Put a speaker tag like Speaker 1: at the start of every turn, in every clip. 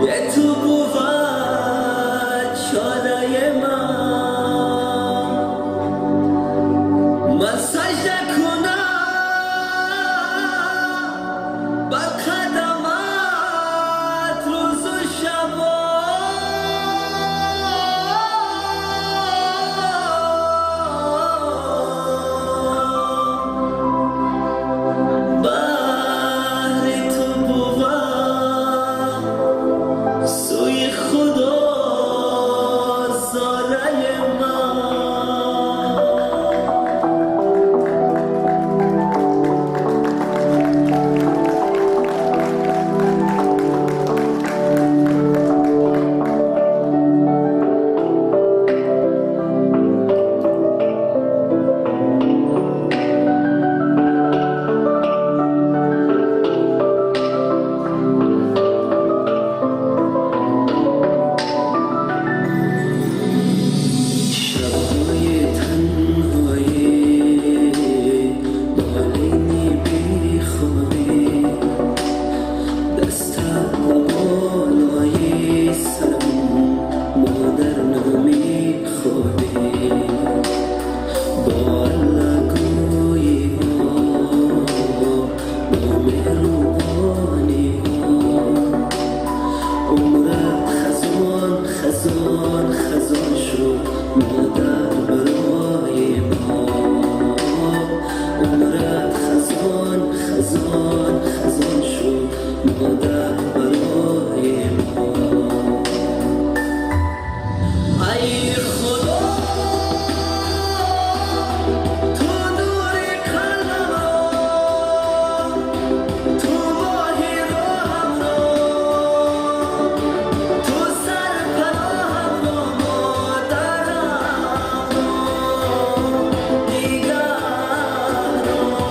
Speaker 1: یه تو بود چاره من، من سجده کنم بر قدمت روز و شبا. بهر تو بود سوی خدا زاره من. شب‌های تنهایی، بالینی بی‌خوابی، دستت به بالای سرم، مادر نمی‌خوابی. با الگویی‌ها، با مهربانی‌ها، عمرت خزان خزان خزان شد مادر برای ما. عمرت خزان خزان خزان شد مادر برای ما. ای خدا تو نور قلبم را، تو ماه راهم را، تو سرپناهم را، مادرم را نگه دار.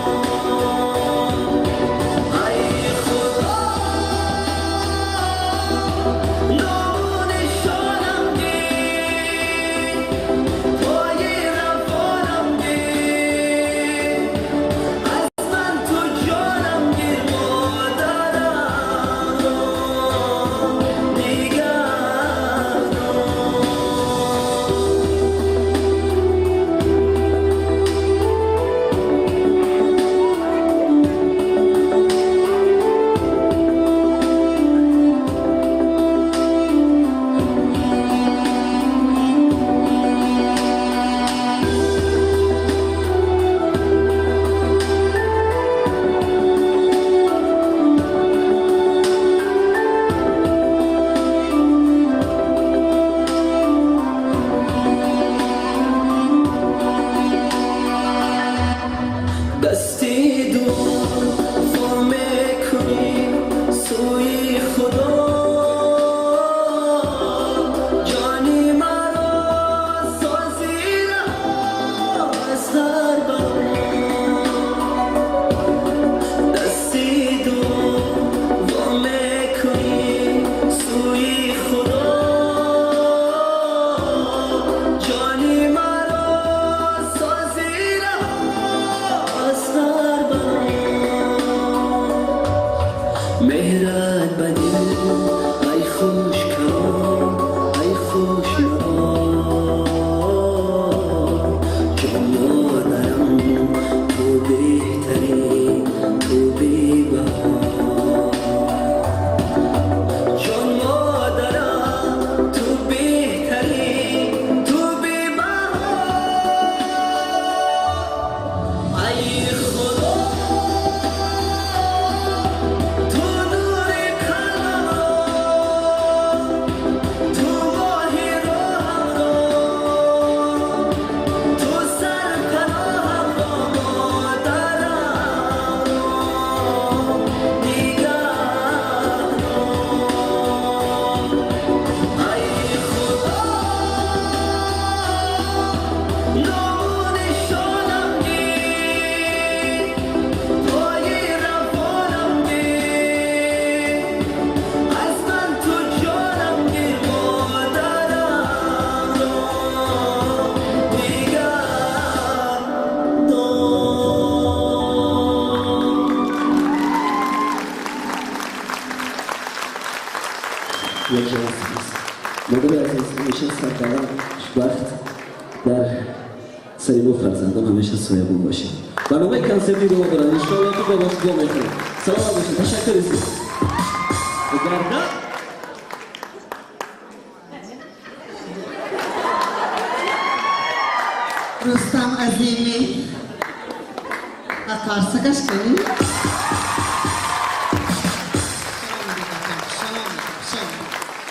Speaker 1: ای خدا نام و نشانم گیر، پای روانم گیر، از من تو جانم گیر، مادرم را نگه دار. Як ҷавон сипос. Модари азиз, ҳамеша сарбаланд, хушбахт, дар сари мо фарзандон ҳамеша соябон бошед. Барномаи консерти идома дорад. Иншоалло, ки бо во мехӯрем. Саломат бошед, ташаккури зиёд. Гарда.
Speaker 2: Рустам Азими ва қарсакаш кунӣ.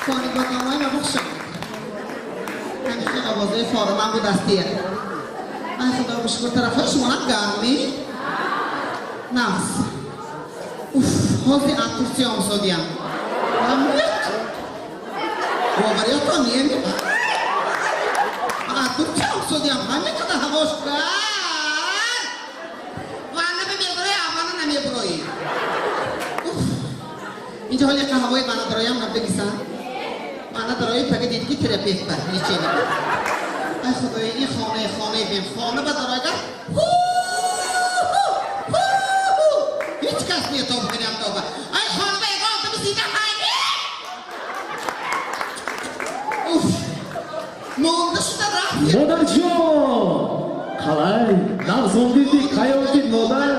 Speaker 2: Конибодномаи ма хуш омадед. Ҳамин овозаи фороман буд астия. Ай, худо бишукр, тарафҳои шумонам гармӣ? Нағз. Уф, ҳозир аз Турсия омсодиям. Бовариятон неми? Аз Турсия омсодиям. Ҳамин қадар ҳавош гарм. Ванна мебурои, аввала намебурои. Уф. Инҷа ҳоли яка ҳавои ванна дароям набдагисан. Ванна дарои пага дид ки терапевт бар, лечение. Ай худои, ин хонаи хонаи бем хона ба дарояга. Ҳеҷ кас метоб кунам тоба. Ай хона ба ягон одами зинда ҳайми. Уф. Монда шуда рафт.
Speaker 3: Модарҷон! Қалай? Нағз омдидӣ? Кай омдид, модар?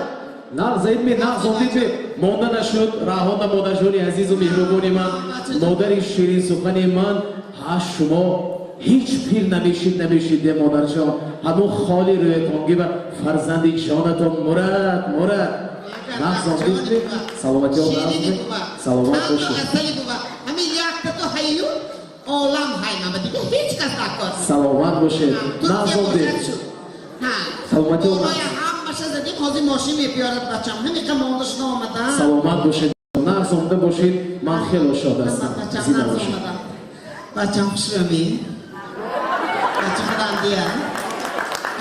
Speaker 3: Нағз эдми, нағз омдидми? Монда нашуд, раҳонда, модарҷони азизу меҳрубони ман, модари ширинсухани ман, ҳа, шумо ҳеҷ пир намешид, намешид, де, модарҷон. Ҳамон холи рӯятонги ва фарзанди ҷонатон мурад, мурад. Нағз омдидми? Саломатиён нағзми? Саломат бошед.
Speaker 2: Асали бува. Ҳамин якта ту ҳайю олам ҳаймама дига ҳеҷ кас накор.
Speaker 3: Саломат бошед. Нағз омдид. Саломатиён нағз.
Speaker 2: Ҳамаша задим, ҳозир мошин мебиёрад бачам. Ҳамиқа монда шуда омадам.
Speaker 3: Саломат бошед. Нағз омда бошед. Ман хело шод ҳастам.
Speaker 2: Бачам,
Speaker 3: Зинда
Speaker 2: нағз
Speaker 3: бошед.
Speaker 2: омадам. Бачам хушрӯмӣ. Бача худам дия.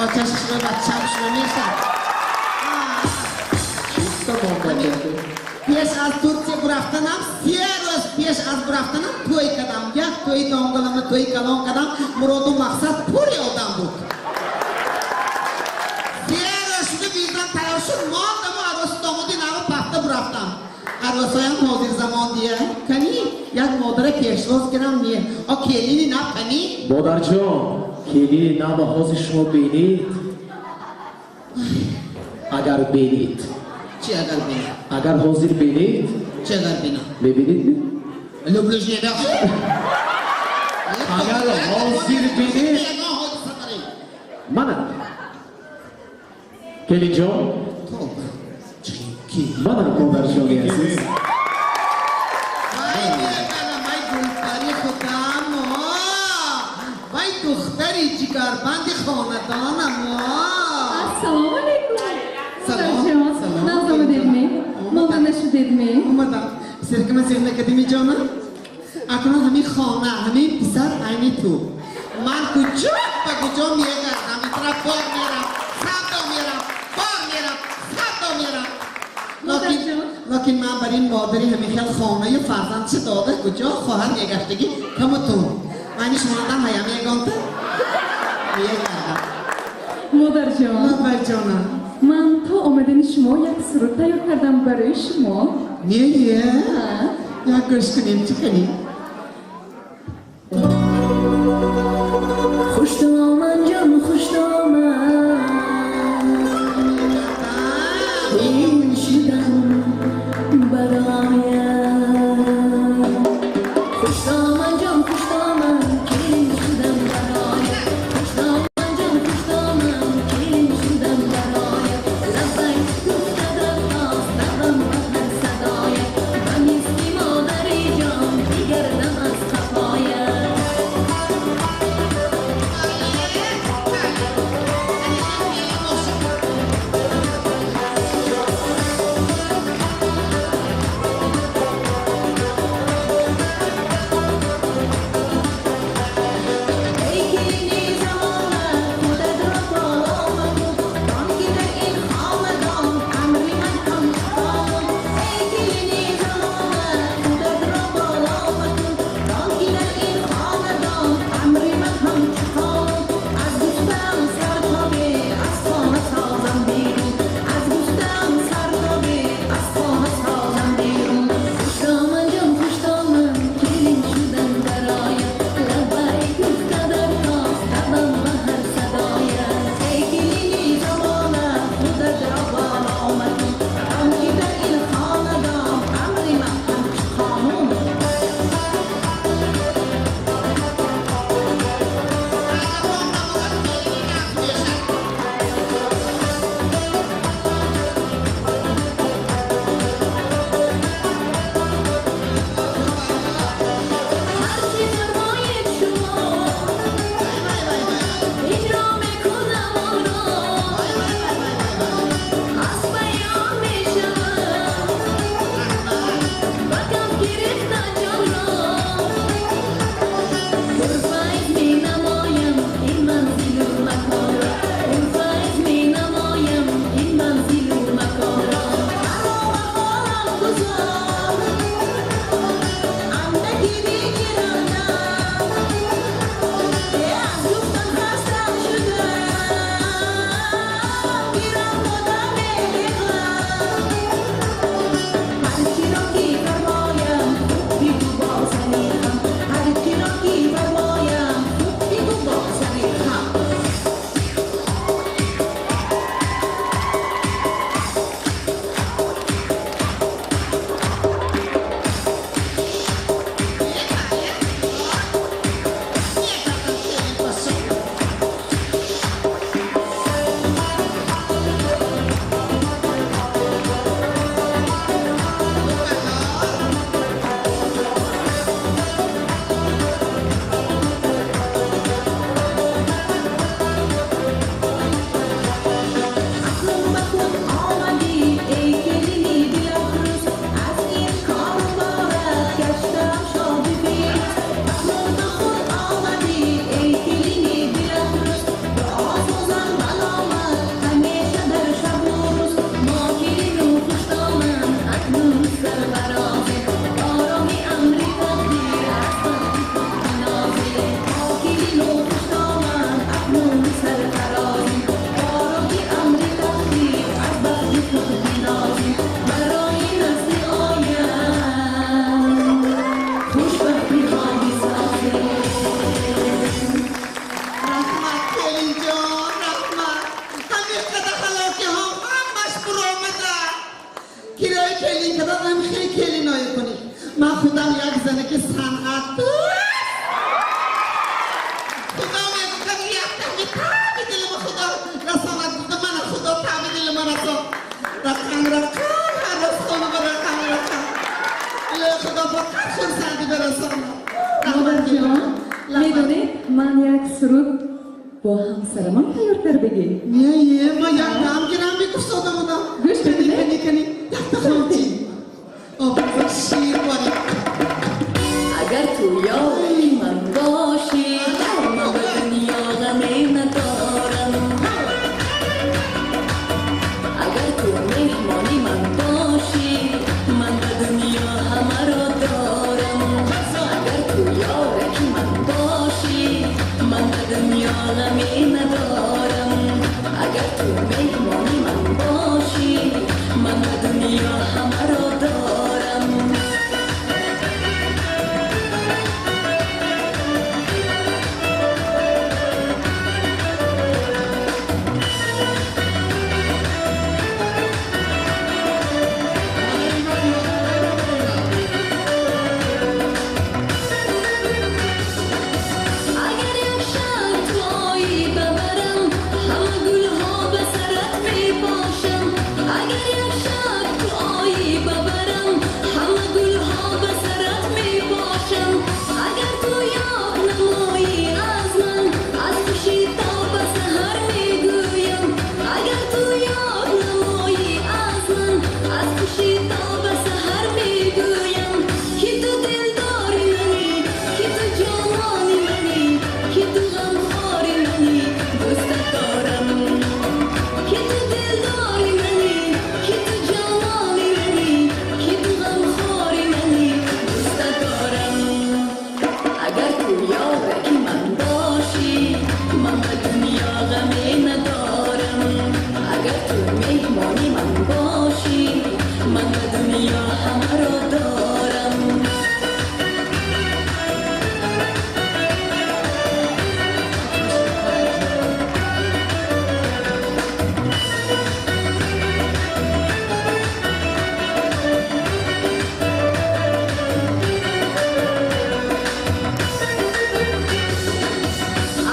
Speaker 2: Очаш хушрӯ, бачам хушрӯ мешад.
Speaker 3: Чиста монда.
Speaker 2: Пеш аз Турсия бурафтанам, 3 рӯз пеш аз бурафтанам тӯй кардам. Як тӯи донголама тӯи калон кардам. Муроду мақсад пури одам буд. 3 рӯз шуда визам тайёр шуд, мондаму арӯси домоди наво пахта бурафтам. Арӯсоям ҳозирзамон дия. Кани, як модара пешвоз гирам не. О, келини нав кани?
Speaker 3: Модарҷон, келини нава ҳозир шумо бинед. Агар бинед.
Speaker 2: Чи агар бинам?
Speaker 3: Агар ҳозир бинед.
Speaker 2: Чи агар бинам?
Speaker 3: Мебинед?
Speaker 2: Люблю жена.
Speaker 3: Агар ҳозир бинед. Мана. Келинҷон. Мана, модарҷони азиз.
Speaker 2: Вай мегарам, вай гулпари худам, вай духтари ҷигарбанди хонадонам.
Speaker 4: Ассалому алайкум.
Speaker 2: Салом,
Speaker 4: Модарҷон,
Speaker 2: салом.
Speaker 4: Нағз омадедми? Монда нашудедми?
Speaker 2: Омадам. Серкама сер накардими, ҷонам? Акнун ҳамин хона, ҳамин писар айни ту. Ман куҷо ба куҷо мегардам, ин тараф бор мерам, савдо мерам, бор мерам, савдо мерам. Локин,
Speaker 4: Модарҷон.
Speaker 2: локин ман бар ин модари ҳамин хел хонаю фарзанд чӣ дода, куҷо хоҳар мегаштагӣ каму ту. Мани шумодан ҳаям ягонта? Мегардам.
Speaker 4: Модарҷон.
Speaker 2: Лаббай, ҷонам.
Speaker 4: Ман то омадани шумо як суруд тайёр кардам барои шумо.
Speaker 2: Не, не.
Speaker 4: Ҳа.
Speaker 2: Як гӯш кунем, чӣ кунем?
Speaker 1: Хуштоман, ҷон, хуштоман, Ин шудам бароям. Хуштоман, ҷон, хуштоман, Келин шудам бароям. Хуштоман, ҷон, хуштоман, Келин шудам бароям. Лаббай гуфта дархост навам ба ҳар садоям. Ба мисли модари ҷон дигар.
Speaker 2: Рақам рақам ҳар рӯз хона ба рақам рақам. Илоҳи Худо фақат хурсандӣ бирасонад.
Speaker 4: Модарҷон, медонед, ман як суруд бо ҳамсарамон тайёр кардагӣ.
Speaker 2: Не, ман як дам гирам бикуфтода будам.
Speaker 4: Гӯш
Speaker 2: кунед.
Speaker 4: Кунед.
Speaker 2: Кани, кани, якта хонти. Овози шир боред.
Speaker 5: Агар ту ёри ман бошӣ, ман ба дунё ғаме надорам. Агар ту меҳмони ман бошӣ, ман ба дунё ҳамаро дорам. Агар ту ёраки ман бошӣ, ман ба дунё ғаме надорам. Агар ту меҳмони ман бошӣ, ман ба дунё ҳамаро дорам. Агар як шаб ту оӣ ба барам, ҳама гулҳо ба сарат мепошам. Агар як шаб ту оӣ ба барам, ҳама гулҳо ба сарат мепошам. Агар ту ёд намоӣ аз ман, аз хушӣ то ба саҳар мегӯям. Агар ту ёд намоӣ аз ман, аз хушӣ то ба саҳар мегӯям. Ки ту дилдори манӣ, ки ту ҷонони манӣ, ки ту ғамхори манӣ, дӯстат дорам. Ки ту дилдори манӣ, ки ту ҷонони манӣ, ки ту ғамхори манӣ, дӯстат дорам. Агар ту ёраки ман бошӣ, ман ба дунё ғаме надорам. Агар ту меҳмони ман бошӣ, ман ба дунё ҳамаро дорам.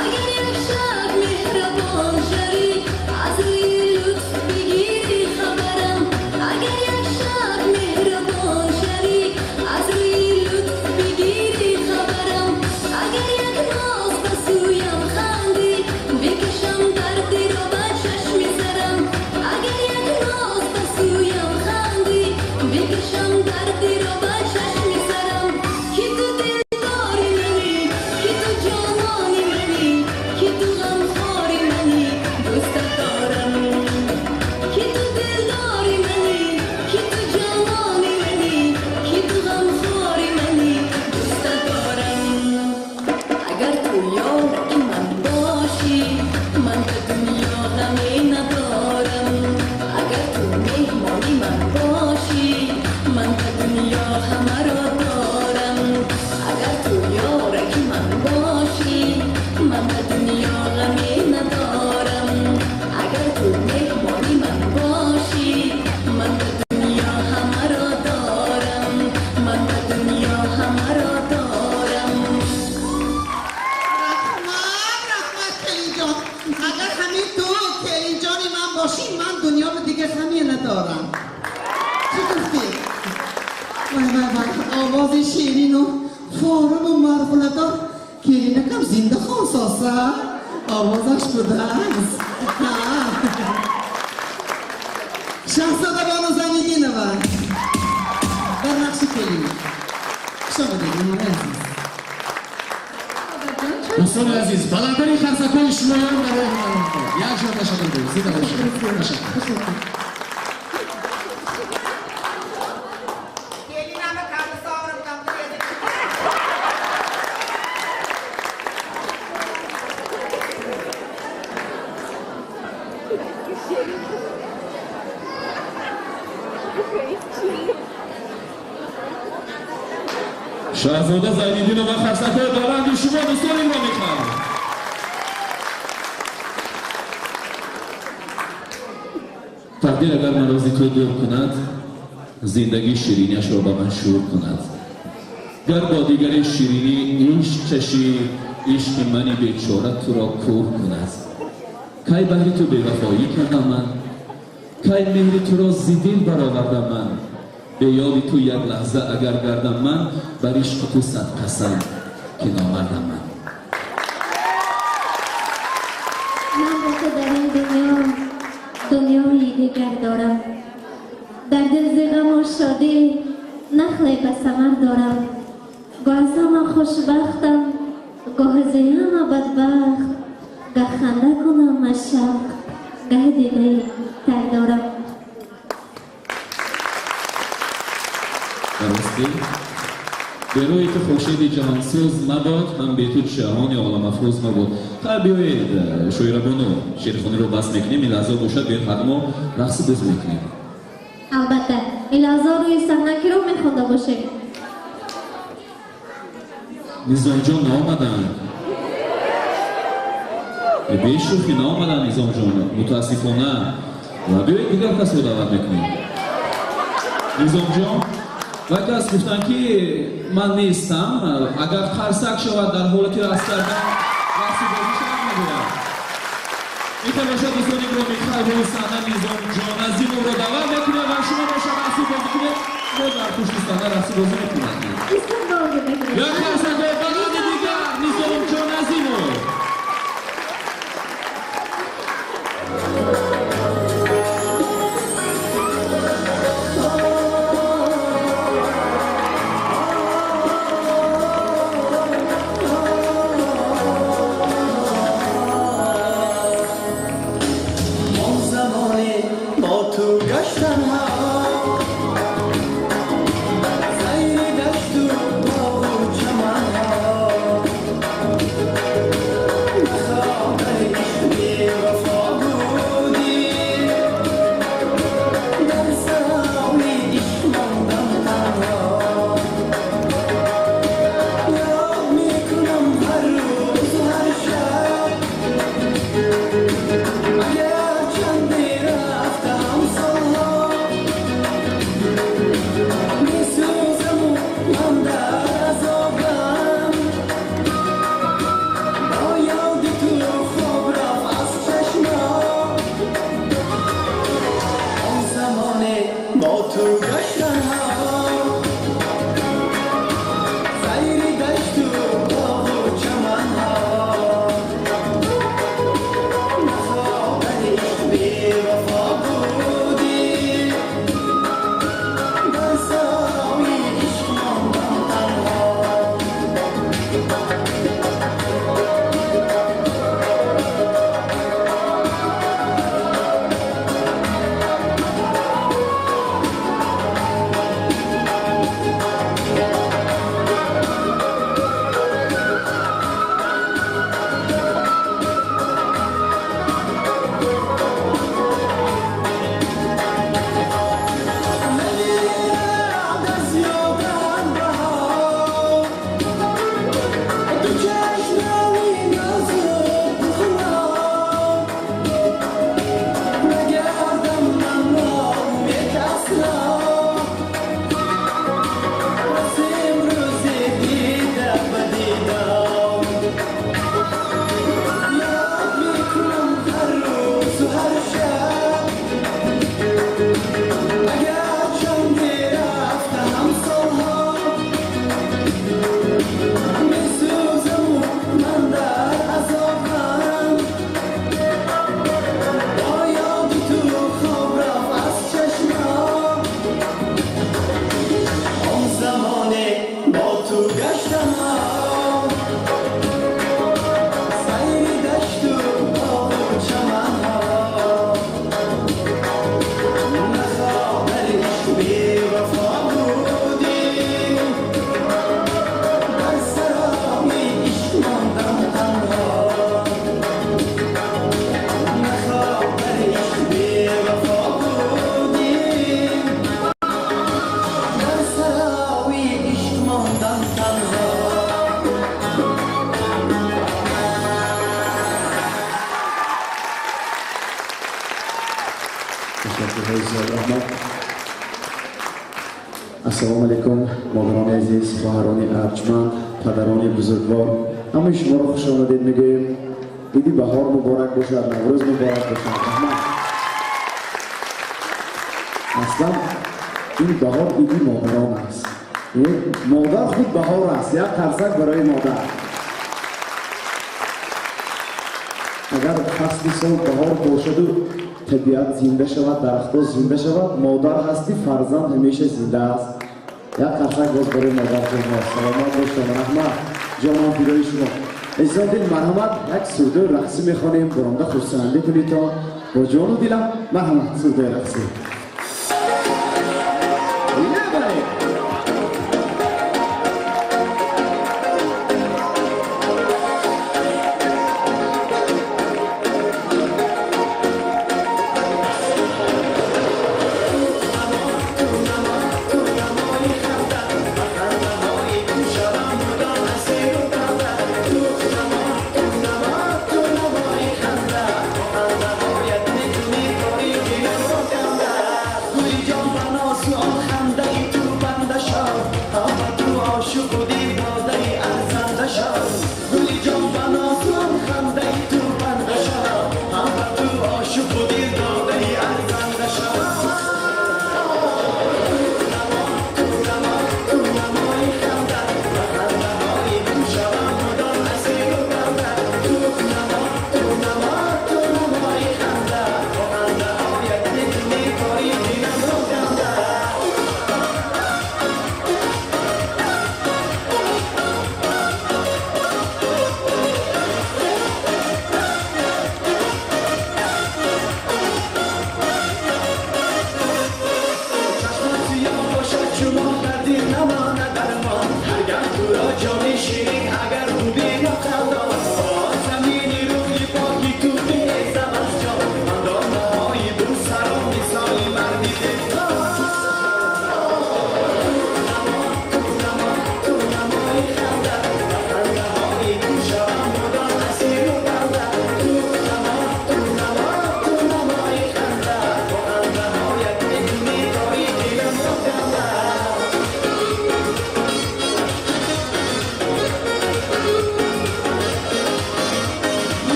Speaker 5: Агар як шаб меҳрабон шавӣ, аз рӯи лутф бигирӣ хабарам. Агар як шаб меҳрабон шавӣ, аз рӯи лутф бигирӣ хабарам. Агар як ноз ба сӯям хандӣ, бикашам дардиро ба чашми сарам. Агар як ноз ба сӯям хандӣ, бикашам дардиро ба чашми сарам. Ки ту дилдори манӣ, ки ту ҷонони манӣ, ки ту ғамхори манӣ, дӯстат дорам. Ки ту дилдори манӣ, ки ту ҷонони манӣ, ки ту ғамхори манӣ, дӯстат дорам. Агар ту ёраки ман бошӣ, ман ба дунё ғаме надорам. Агар ту меҳмони ман бошӣ, ман ба дунё ҳамаро дорам. Агар ту ёраки ман бошӣ, ман ба дунё ғаме надорам. Агар ту меҳмони ман бошӣ, ман ба дунё ҳамаро дорам. Ман ба дунё ҳамаро дорам.
Speaker 2: Раҳмат, раҳмат, келинҷон. Агар ҳамин ту келинҷони ман бошӣ, ман дунёро дигар ғаме надорам. Чӣ гуфтӣ? Вай, вай, вай, овози ширину форуму марғуладор келинакам зинда хонсоса. Овозаш будааст. Ҳа. Шаҳзода Бону Зайниддинова дар нақши келин. Хуш омадед, меҳмони азиз.
Speaker 3: Дӯстони азиз, баландтарин қарсакҳои шумоён барои ҳунармандон. Як ҷо ташаккур гӯед. Зинда бошед. Ташаккур.
Speaker 2: Келинама карда совра будам.
Speaker 3: Шаҳзода Зайниддинова, қарсакҳои баланди шумо дӯстони ро мехоҳам. Тақдир агар маро зи ту дур кунад, зиндагӣ ширинияшро ба ман шур кунад. Гар бо дигаре ширинӣ ишқ чашӣ, ишқи мани бечора туро кӯр кунад. Кай баҳри ту бевафоӣ кардам ман?
Speaker 6: Кай меҳри туро зи дил баровардам ман, бе ёди ту як лаҳза агар гардам ман, бар ишқи ту сад қасам ки номардам ман.
Speaker 5: Ман бо ту дар ин дунё дунёи дигар дорам, дар дил зи ғаму шодӣ нахле ба самар дорам. Гоҳ аз ҳама хушбахтам, гоҳ аз ҳама бадбахт, гаҳ ханда кунам аз шавқ, гаҳ дидаи тар дорам.
Speaker 6: Дарости бе рӯи ту хуршеди ҷаҳонсӯз мабод, ҳам бе ту ҷаҳони оламафрӯз мабод. Хайр, биёед шоирабону шеърхониро бас мекунем, ин лаҳза бошад, биёед ҳар мо рақси боз мекунем.
Speaker 5: Албатта, ин лаҳза рӯи саҳна киро мехонда бошем?
Speaker 6: Низомҷон наомаданд. Бешӯхӣ наомаданд Низомҷон, мутаассифона. Ва биёед дигар касро даъват мекунем. Низомҷон ва кас гуфтанд ки ман нестам, агар қарсак шавад дар ҳолати рақс кардан, рақси бозӣ шавад мегӯяд. Ин бошад дӯстони гиромӣ, хайр, рӯи саҳна Низомҷон Азимовро даъват мекунем ва шумо бошад рақси бозӣ кунед, мо дар пушти саҳна рақси бозӣ мекунем. Як қарсакҳои баланди дигар Низомҷон Азимов.
Speaker 7: Ассалому алайкум, модарони азиз, хоҳарони арҷманд, падарони бузургвор. Ҳамаи шуморо хуш омадед мегӯем. Иди баҳор муборак бошад, Наврӯз муборак бошад. Раҳмат. Аслан ин баҳор иди модарон аст. Модар худ баҳор аст. Як қарсак барои модар. Агар фасли сол баҳор бошаду табиат зинда шавад, дарахтҳо зинда шавад, модар ҳасти, фарзанд ҳамеша зинда аст. Як қарсак боз барои модар ҷонҳо. Саломат бошед, раҳмат, ҷонон фидои шумо. Азизон дил, марҳамат, як сурудои рақсӣ мехонем, баромада хурсандӣ кунедтон бо ҷону дилам. Марҳамат, сурудои рақсӣ.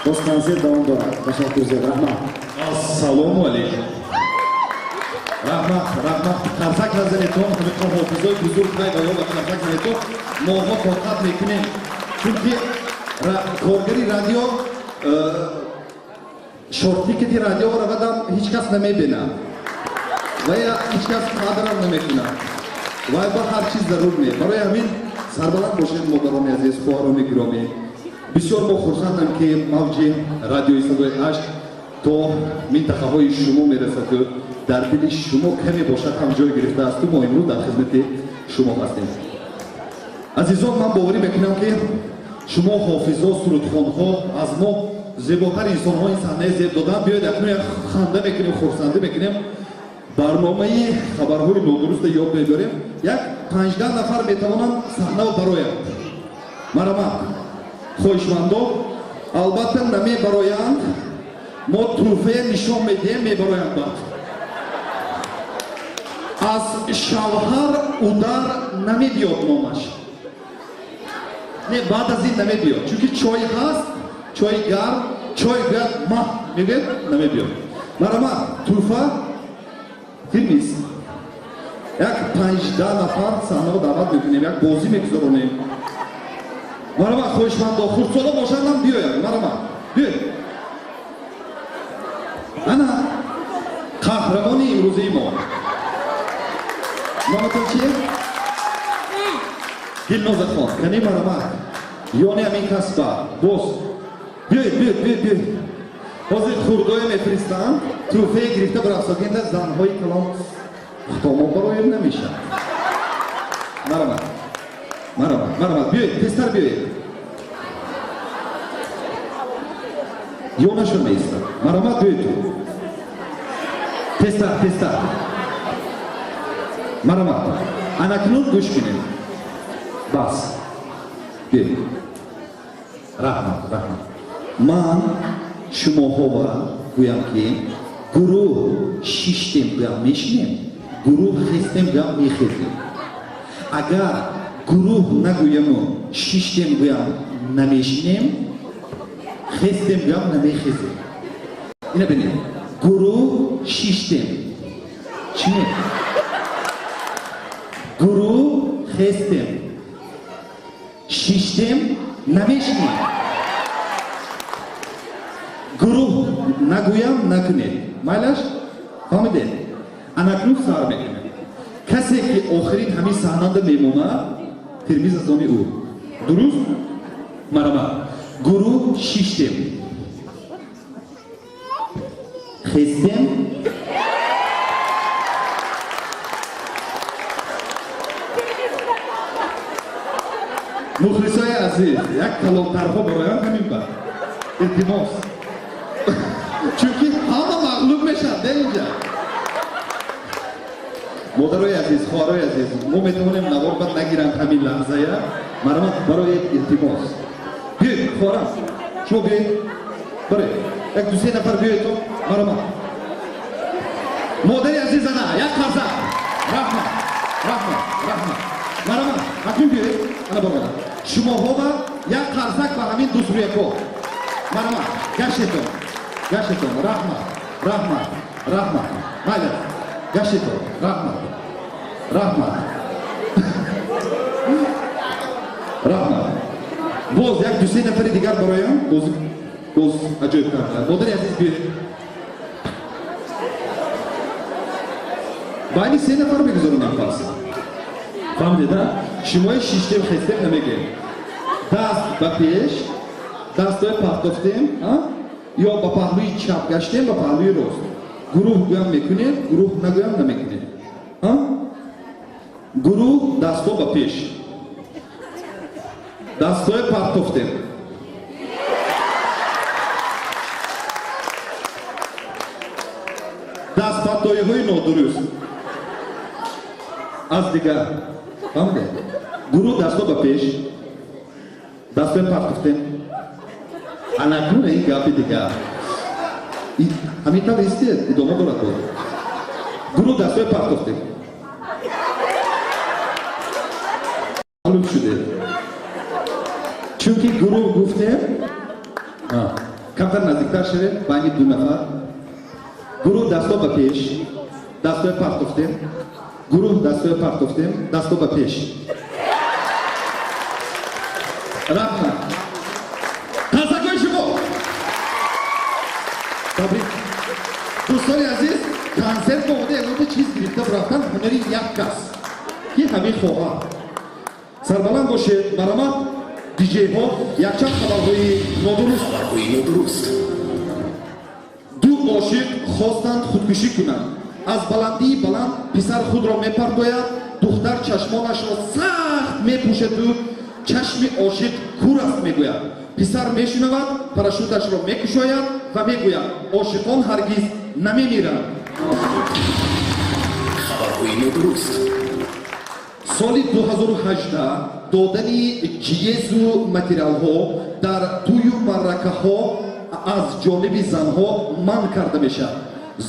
Speaker 7: Боз консерт давом дорад. Ташаккур зиёд, раҳмат.
Speaker 8: Ассалому алайкум. Раҳмат, раҳмат. Қарсак назанедтон, ҳамиқо ҳофизои бузург най ва ё ба қарсак занедтон. Моҳо тоқат мекунем. Чунки коргари радио шортикети радио равадам ҳеҷ кас намебинад. Ва я ҳеҷ кас қадрам намекунад. Ва ба ҳар чиз зарур не. Барои ҳамин сарбаланд бошед, модарони азиз, хоҳарони гиромӣ. Бисёр мо хурсандам, ки мавҷи радиои садои ҳашт то минтақаҳои шумо мерасаду дар дили шумо каме бошад ҳам ҷой гирифтаасту мо имрӯз дар хизмати шумо ҳастем. Азизон, ман боварӣ мекунам, ки шумо ҳофизо, сурудхонҳо аз мо зеботар инсонҳо ин саҳнаи зеб додан. Биёед акнун як ханда мекунем, хурсандӣ мекунем, барномаи хабарҳои нодуруста ёд мебарем. Як 15 нафар метавонанд саҳнао бароянд. Марҳамат, хоҳишмандо. Албатта намебароянд, мо тӯҳфая нишон медиҳем, мебароянд. Баъд аз шавҳар удар намебиёд номаш. Не, баъд аз ин намебиёд, чунки чой ҳаст, чои гарм, чой гӯяд, маҳ мегӯяд, намебиёд. Марҳамат, тӯҳфа. Термиз. Як 5-10 нафар саҳнаро даъват мекунем, як бозӣ мегузаронем. Марама, хоҳишмандо, хурдсоло бошандам биёянд. Марама, биёед. Ана қаҳрамони имрӯзаи мо. Номатон чист? Дилнозахон. Кани марама. Ёни ҳамин касба. Боз. Биёед, биёед, биёед, биёед. Ҳозир хурдое мефиристанд, тӯҳфае гирифта бирақсокинда занҳои калон хутомо бароем намешавад. Марама. Марама, марама, биёед, тезтар биёед. Ёнашон меистад. Марама, биёед ту. Тезтар, тезтар. Марама. Анакнун гӯш кунед. Бас. Биёед. Раҳмат, раҳмат. Ман шумоҳова гӯям ки гурӯҳ шиштем гӯям мешинем, гурӯҳ хестем гӯям мехезем. Агар гурӯҳ нагӯяму шиштем гӯям намешинем, хестем гӯям намехезем. Ина бинед. Гурӯҳ шиштем. Чӣ? Гурӯҳ хестем. Шиштем намешинем. Гурӯҳ нагӯям накунед. Майлаш? Фаҳмидед? Анакнун сар мекунем. Касе ки охирин ҳамин саҳнада мемонад, Термиз аз они ӯ. Дуруст? Марама. Гурӯҳ шиштем. Хестем. Мухлисои азиз, як калонтарҳо бароям ҳамин ба. Илтимос. Чунки ҳама мағлуб мешаванд, де инҷа. Модарои азиз, хоҳарои азиз, мо метавонем навор бад нагиранд ҳамин лаҳзая. Марҳамат, барои илтимос. Биёед, хоҳарам, шумо биёед. Бароед. Як ду се нафар биёед то. Марҳамат. Модари азиз ана, як қарза. Раҳмат, раҳмат, раҳмат. Марҳамат, акнун биёед. Ана бародар. Шумоҳо ба як қарзак ба ҳамин дусрӯяко. Марҳамат, гаштетон. Гаштетон, раҳмат, раҳмат, раҳмат. Майли, гаштетон, раҳмат. Раҳмат. Раҳмат. Боз як ду се нафари дигар бароям, боз боз аҷоиб карда. Модари азиз биёед. Байни се нафар мегузаронем пас. Фаҳмидед, а? Шумои шиштем хестем намегӯем. Даст ба пеш, дастҳои партофтем, а? Ё ба паҳлӯи чап гаштем, ба паҳлӯи рост. Гурӯҳ гӯям мекунед, гурӯҳ нагӯям намекунед. А? Гурӯҳ дастҳо ба пеш. Дастҳои партофтем. Дастпартоиҳои нодуруст. Аз дигар. Фаҳмидед? Гурӯҳ дастҳо ба пеш. Дастҳои партофтем. Анакнун ин гапи дигар. Ҳамин тавр истед, идома дорад боз. Гурӯҳ дастҳои партофтем. Маълум шудед. Чунки гурӯҳ гуфтем, камтар наздиктар шавед, байни ду нафар. Гурӯҳ дастҳо ба пеш, дастҳои партофтем. Гурӯҳ дастҳои партофтем, дастҳо ба пеш. Раҳмат. Қарсакҳои шумо. Табрик. Дӯстони азиз, консерт бо омода ягонта чиз гирифта рафтан ҳунари як кас, ки ҳамин хоҳад. Сарбаланд бошед, марҳамат, диҷейҳо якчанд хабарҳои нодуруст.
Speaker 9: Хабарҳои нодуруст.
Speaker 8: Ду ошиқ хостанд худкушӣ кунанд. Аз баландии баланд писар худро мепартояд, духтар чашмонашро сахт мепӯшаду чашми ошиқ кур аст мегӯяд. Писар мешунавад, парашюташро мекушояд ва мегӯяд: ошиқон ҳаргиз намемиранд.
Speaker 9: Хабарҳои нодуруст.
Speaker 8: Соли 2018 додани ҷиезу материалҳо дар тӯю маъракаҳо аз ҷониби занҳо манъ карда мешавад.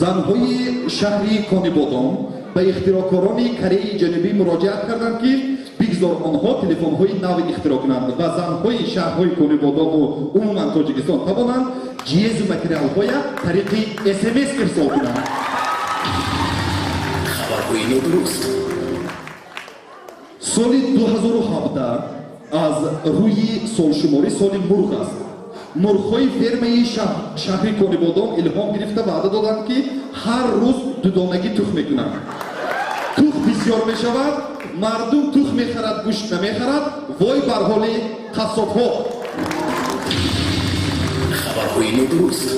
Speaker 8: Занҳои шаҳри Конибодом ба ихтироъкорони Кореяи Ҷанубӣ муроҷиат карданд, ки бигзор онҳо телефонҳои нави ихтироъ кунанд ва занҳои шаҳрҳои Конибодому умуман Тоҷикистон тавонанд ҷиезу материалҳоя тариқи СМС ирсол кунанд.
Speaker 9: Хабарҳои нодуруст.
Speaker 8: Соли 2017 аз рӯи солшуморӣ соли мурғ аст. Мурғҳои фермаи шаҳри Конибодом илҳом гирифта ваъда доданд, ки ҳар рӯз дудонагӣ тухм мекунанд. Тухм бисёр мешавад, мардум тухм мехарад, гӯшт намехарад. Вой бар ҳоли қассобҳо.
Speaker 9: Хабарҳои нодуруст.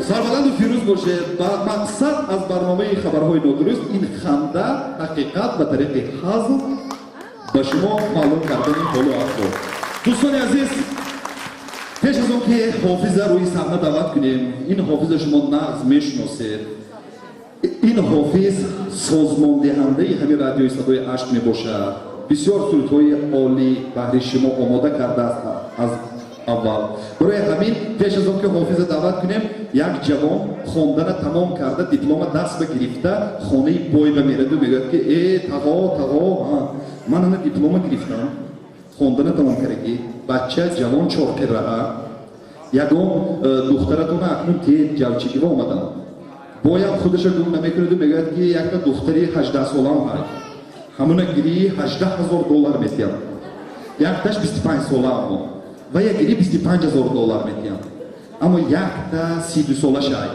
Speaker 8: Сарбаланду фирӯз бошед. Ба мақсад аз барномаи хабарҳои нодуруст ин ханда, ҳақиқат ба тариқи ҳазл ба шумо маълум кардани ҳолу аҳвол. Дӯстони азиз, пеш аз он ки ҳофиза рӯи саҳна даъват кунем, ин ҳофиза шумо нағз мешиносед. Ин ҳофиз созмондиҳандаи ҳамин радиои садои ашк мебошад. Бисёр сурудҳои олӣ баҳри шумо омода кардааст аз аввал. Барои ҳамин пеш аз он ки ҳофиза даъват кунем, як ҷавон хондана тамом карда, диплома даст ба гирифта, хонаи бойба мераду мегӯяд ки э тағо, тағо, ман ана диплома гирифтам, хондана тамом кардагӣ, бача ҷавон чорқираа, ягон духтаратона акнун тез ҷавчигива омадам. Боям худаша гум намекунаду мегӯяд ки якта духтари 18 солаам ҳай, ҳамуна гирии 18 000 доллар метиҳам. Якташ 25 сола, аммо ва як гирӣ 25 000 доллар метиҳам. Аммо якта 32 сола шай,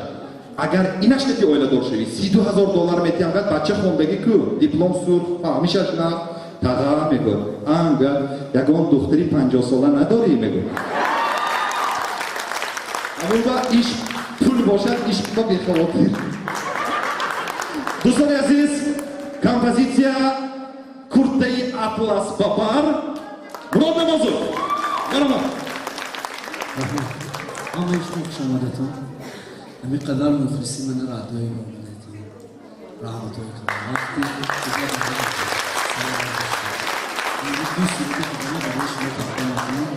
Speaker 8: агар инаш ки оиладор шавӣ, 32 000 доллар метиҳам. Гад бача хондагӣ ку, диплом сурх, фаҳмишаш на. Таға, мегӯяд, анга ягон духтари 50 сола надорӣ? Мегӯяд. Ҳамун иш пул бошад, иш ба бехавотир. Дӯстони азиз, композитсия «Куртаи атлас ба бар», Мурод Намозов, марҳамат.
Speaker 1: Ҳамаи шумо хушомадетон. Ҳамин қадар мухлиси мана радиои мо будетон, раҳматҳои калон. Вақти ду суруди худона барои шумо тақдим мекунам.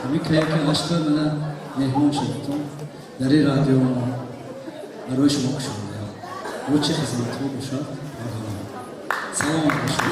Speaker 1: Ҳамин каяки ашка мана меҳмон шудетон дар ин радио мо барои шумо кушодаям. Бо чӣ хизматҳо бошад, марҳамат. Саломат бошед.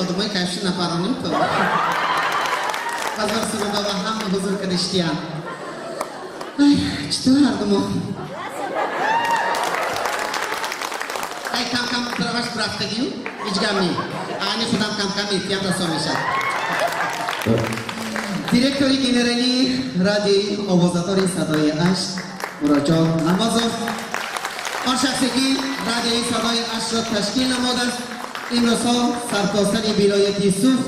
Speaker 2: Одамои кайфши нафароним то. Базар суруда ва ҳама ҳузур кадаштиям. Ай, читор ҳардумо? Ай, кам-кам праваш рафтагию, ҳеҷ гап не. Ани худам кам-кам эҳтиям расо мешад. Директори генералии радиои овозадори садои Ашт Муроҷон Намозов, он шахсе ки радиои садои Аштро ташкил намудааст, имрӯзҳо сартосари вилояти Суғд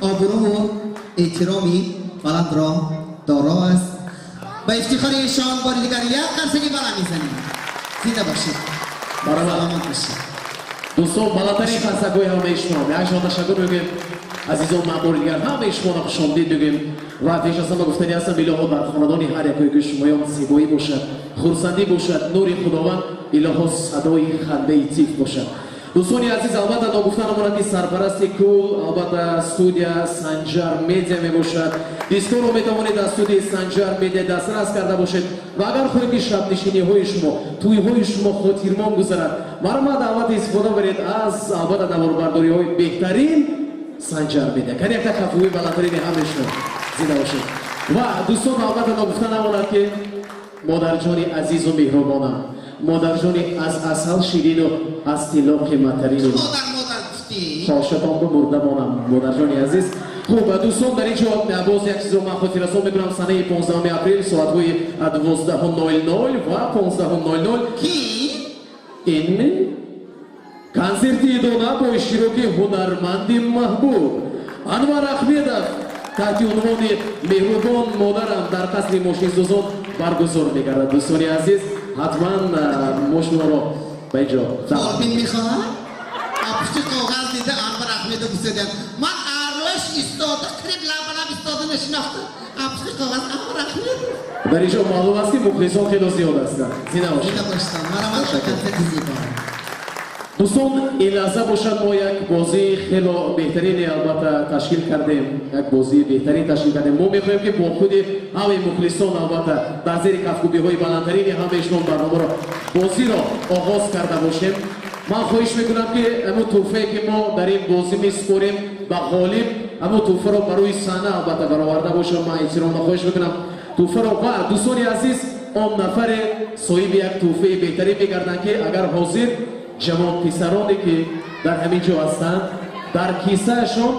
Speaker 2: обрӯву эҳтироми баландро доро аст. Ба ифтихори эшон бори дигар як қарсаки баланд мезанем. Зинда бошед, саломат бошед.
Speaker 3: Дӯстон, баландтарин қарсакҳои ҳамаи шумо. Якҷон ташаккур мегӯем. Азизон, ман бори дигар ҳамаи шуморо хушомдид мегӯем ва пеш аз ҳама гуфтани ҳастам, илоҳо дар хонадони ҳар якое ки шумоён зебоӣ бошад, хурсандӣ бошад, нури Худованд, илоҳо садои хандаи тиф бошад. Дӯстони азиз, албатта ногуфта намонад, ки сарпарасти кул албатта студия Санҷар Медиа мебошад. Дискоро метавонед аз студияи Санҷар Медиа дастрас карда бошед ва агар хоҳед, ки шабнишиниҳои шумо, тӯйҳои шумо хотирмон гузарад, марҳамат, албатта истифода баред аз албатта наворбардориҳои беҳтарин Санҷар Медиа. Кани якта кафкӯбии баландтарини ҳамаи шумо. Зинда бошед. Ва дӯстон, албатта ногуфта намонад, ки модарҷони азизу меҳрубонам, модарҷони аз асал ширину аз тилло қиматтарину
Speaker 2: Модар, модар гуфтӣ.
Speaker 3: Хошатон бумурда монам, модарҷони азиз. Хуб, дӯстон, дар ин ҷо боз як чизро ман хотиррасон мекунам. Санаи 15 апрел соатҳои 12:00 ва 15:00
Speaker 2: Ки?
Speaker 3: Ин консерти идона бо иштироки ҳунарманди маҳбуб Анвар Ахмедов таҳти унвони «Меҳрубон модарам» дар қасри мошинсозон баргузор мегардад. Дӯстони азиз, ҳатман мо шуморо ба ин ҷо
Speaker 2: Фолбин мехоҳад? Пушти коғаз дида Анвар Ахмедов гуфтадиям. Ман арӯш истода, қариб лабалаб истода нашинохта. Пушти коғаз Анвар Ахмедов.
Speaker 3: Дар ин ҷо маълум аст, ки мухлисон хело зиёд ҳастанд. Зинда бошед.
Speaker 2: Зинда бошед. Марҳамат, консерти зебо.
Speaker 3: Дӯстон, ин лаҳза бошад, мо як бозии хело беҳтарине албатта ташкил кардем, як бозии беҳтарин ташкил кардем. Мо мехоҳем, ки бо худи ҳамаи мухлисон, албатта дар зери кафкӯбиҳои баландтарини ҳамаи шумо барномаро, бозиро оғоз карда бошем. Ман хоҳиш мекунам, ки ҳамун тӯҳфае, ки мо дар ин бозӣ месупорем ба ғолиб, ҳамун тӯҳфаро барои саҳна албатта бароварда бошам. Ман эҳтиромона хоҳиш мекунам тӯҳфаро. Ва дӯстони азиз, он нафаре соҳиби як тӯҳфаи беҳтарин мегарданд, ки агар ҳозир ҷавонписароне, ки дар ҳамин ҷо ҳастанд, дар кисаашон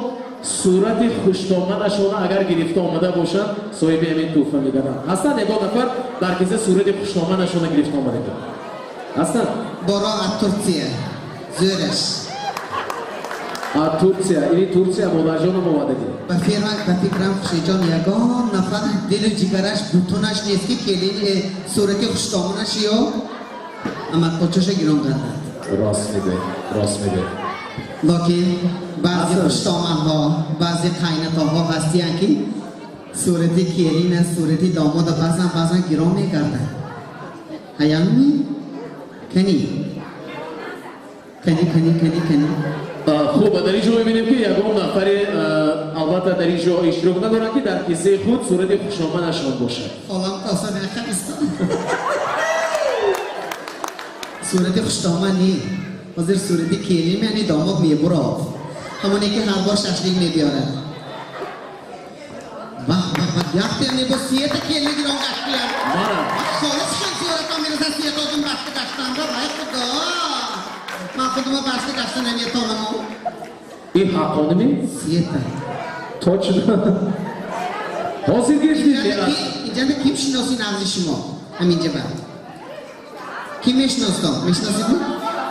Speaker 3: сурати хуштомадашона агар гирифта омада бошанд, соҳиби ҳамин тӯҳфа мегарданд. Ҳастанд ягон нафар дар киса сурати хуштомадашона гирифта омада ҳастанд?
Speaker 2: Боро аз Турсия. Зӯраш.
Speaker 3: Аз Турсия, ини Турсия модарҷоном омадагӣ.
Speaker 2: Ба фирма, ба фикрам, Хушиҷон, ягон нафар дилу ҷигараш бутунаш нест, ки келин сурати хуштоманаш ё амакпочаша гирон гардад.
Speaker 3: Рост мегӯед, рост мегӯед.
Speaker 2: Локин баъзе хуштоманҳо, баъзе қайнатоҳо ҳастиянд, ки сурати келина, сурати домода баъзан баъзан гирон мегардад. Ҳаямми? Кани? Кани, кани, кани, кани.
Speaker 3: Хуб, дар ин ҷо мебинем, ки ягон нафаре албатта дар ин ҷо иштирок надорад, ки дар кисаи худ сурати хушомадашон бошад.
Speaker 2: Холам тосанахаристон. Сурати хуштоман не. Ҳозир сурати келин, яъне домод мебурад. Ҳамоне ки ҳар бор шашлик мебиёрад. Бах, бах, бах, яхте не бо сиета келин гирон гаштиям.
Speaker 3: Мана.
Speaker 2: Холис шан суратон мерасад, сиетотун башта гаштанда, вай худо. Ман худума башта гашта наметонам.
Speaker 3: Ин ҳаққоними?
Speaker 2: Сиета.
Speaker 3: Точно. Ҳозир гирифтид.
Speaker 2: Инҷанда ким шиноси нағзи шумо? Ҳаминҷа ба. Ким мешиностон? Мешиносидми?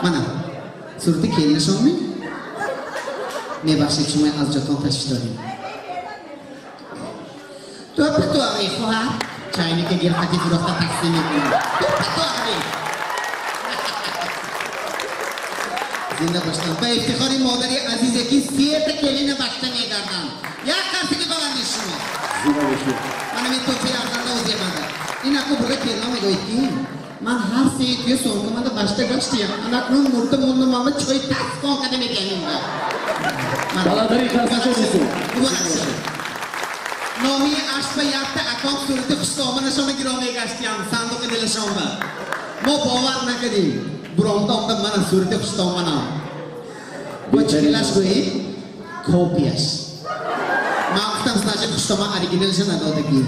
Speaker 2: Мана. Сурати келинашонми? Мебахшед, шумо аз ҷотон ташриф дорем. Тӯпи туағри хоҳар. Чайника гирхати фурӯхта тақсим мекунам. Тӯпи туағри. Зинда бошед. Ба ифтихори модари азизе, ки сета келина башта мегарданд. Як қарсаки баланди шумо.
Speaker 3: Зинда бошед.
Speaker 2: Мана мен тӯҳфаи арзанда оземада. Ин аку бурда келина мегӯяд, ки ман ҳар сеи туя сомкамада башта гаштиям. Анакнун мурда мондам, ама чой таскон када мекунем.
Speaker 3: Баландтарин қарсакҳо, дӯстон.
Speaker 2: Муборак шуд. Ноҳияи Ашт ба якта аком сурати хуштоманашона гиро мегаштиям сандуқи дилашонба. Мо бовар накардем. Буромда омда, мана сурати хуштоманам. Бо чӣ хелаш гӯед? Копияш. Ман гуфтам, значит, хуштоман оригиналша надодагӣ.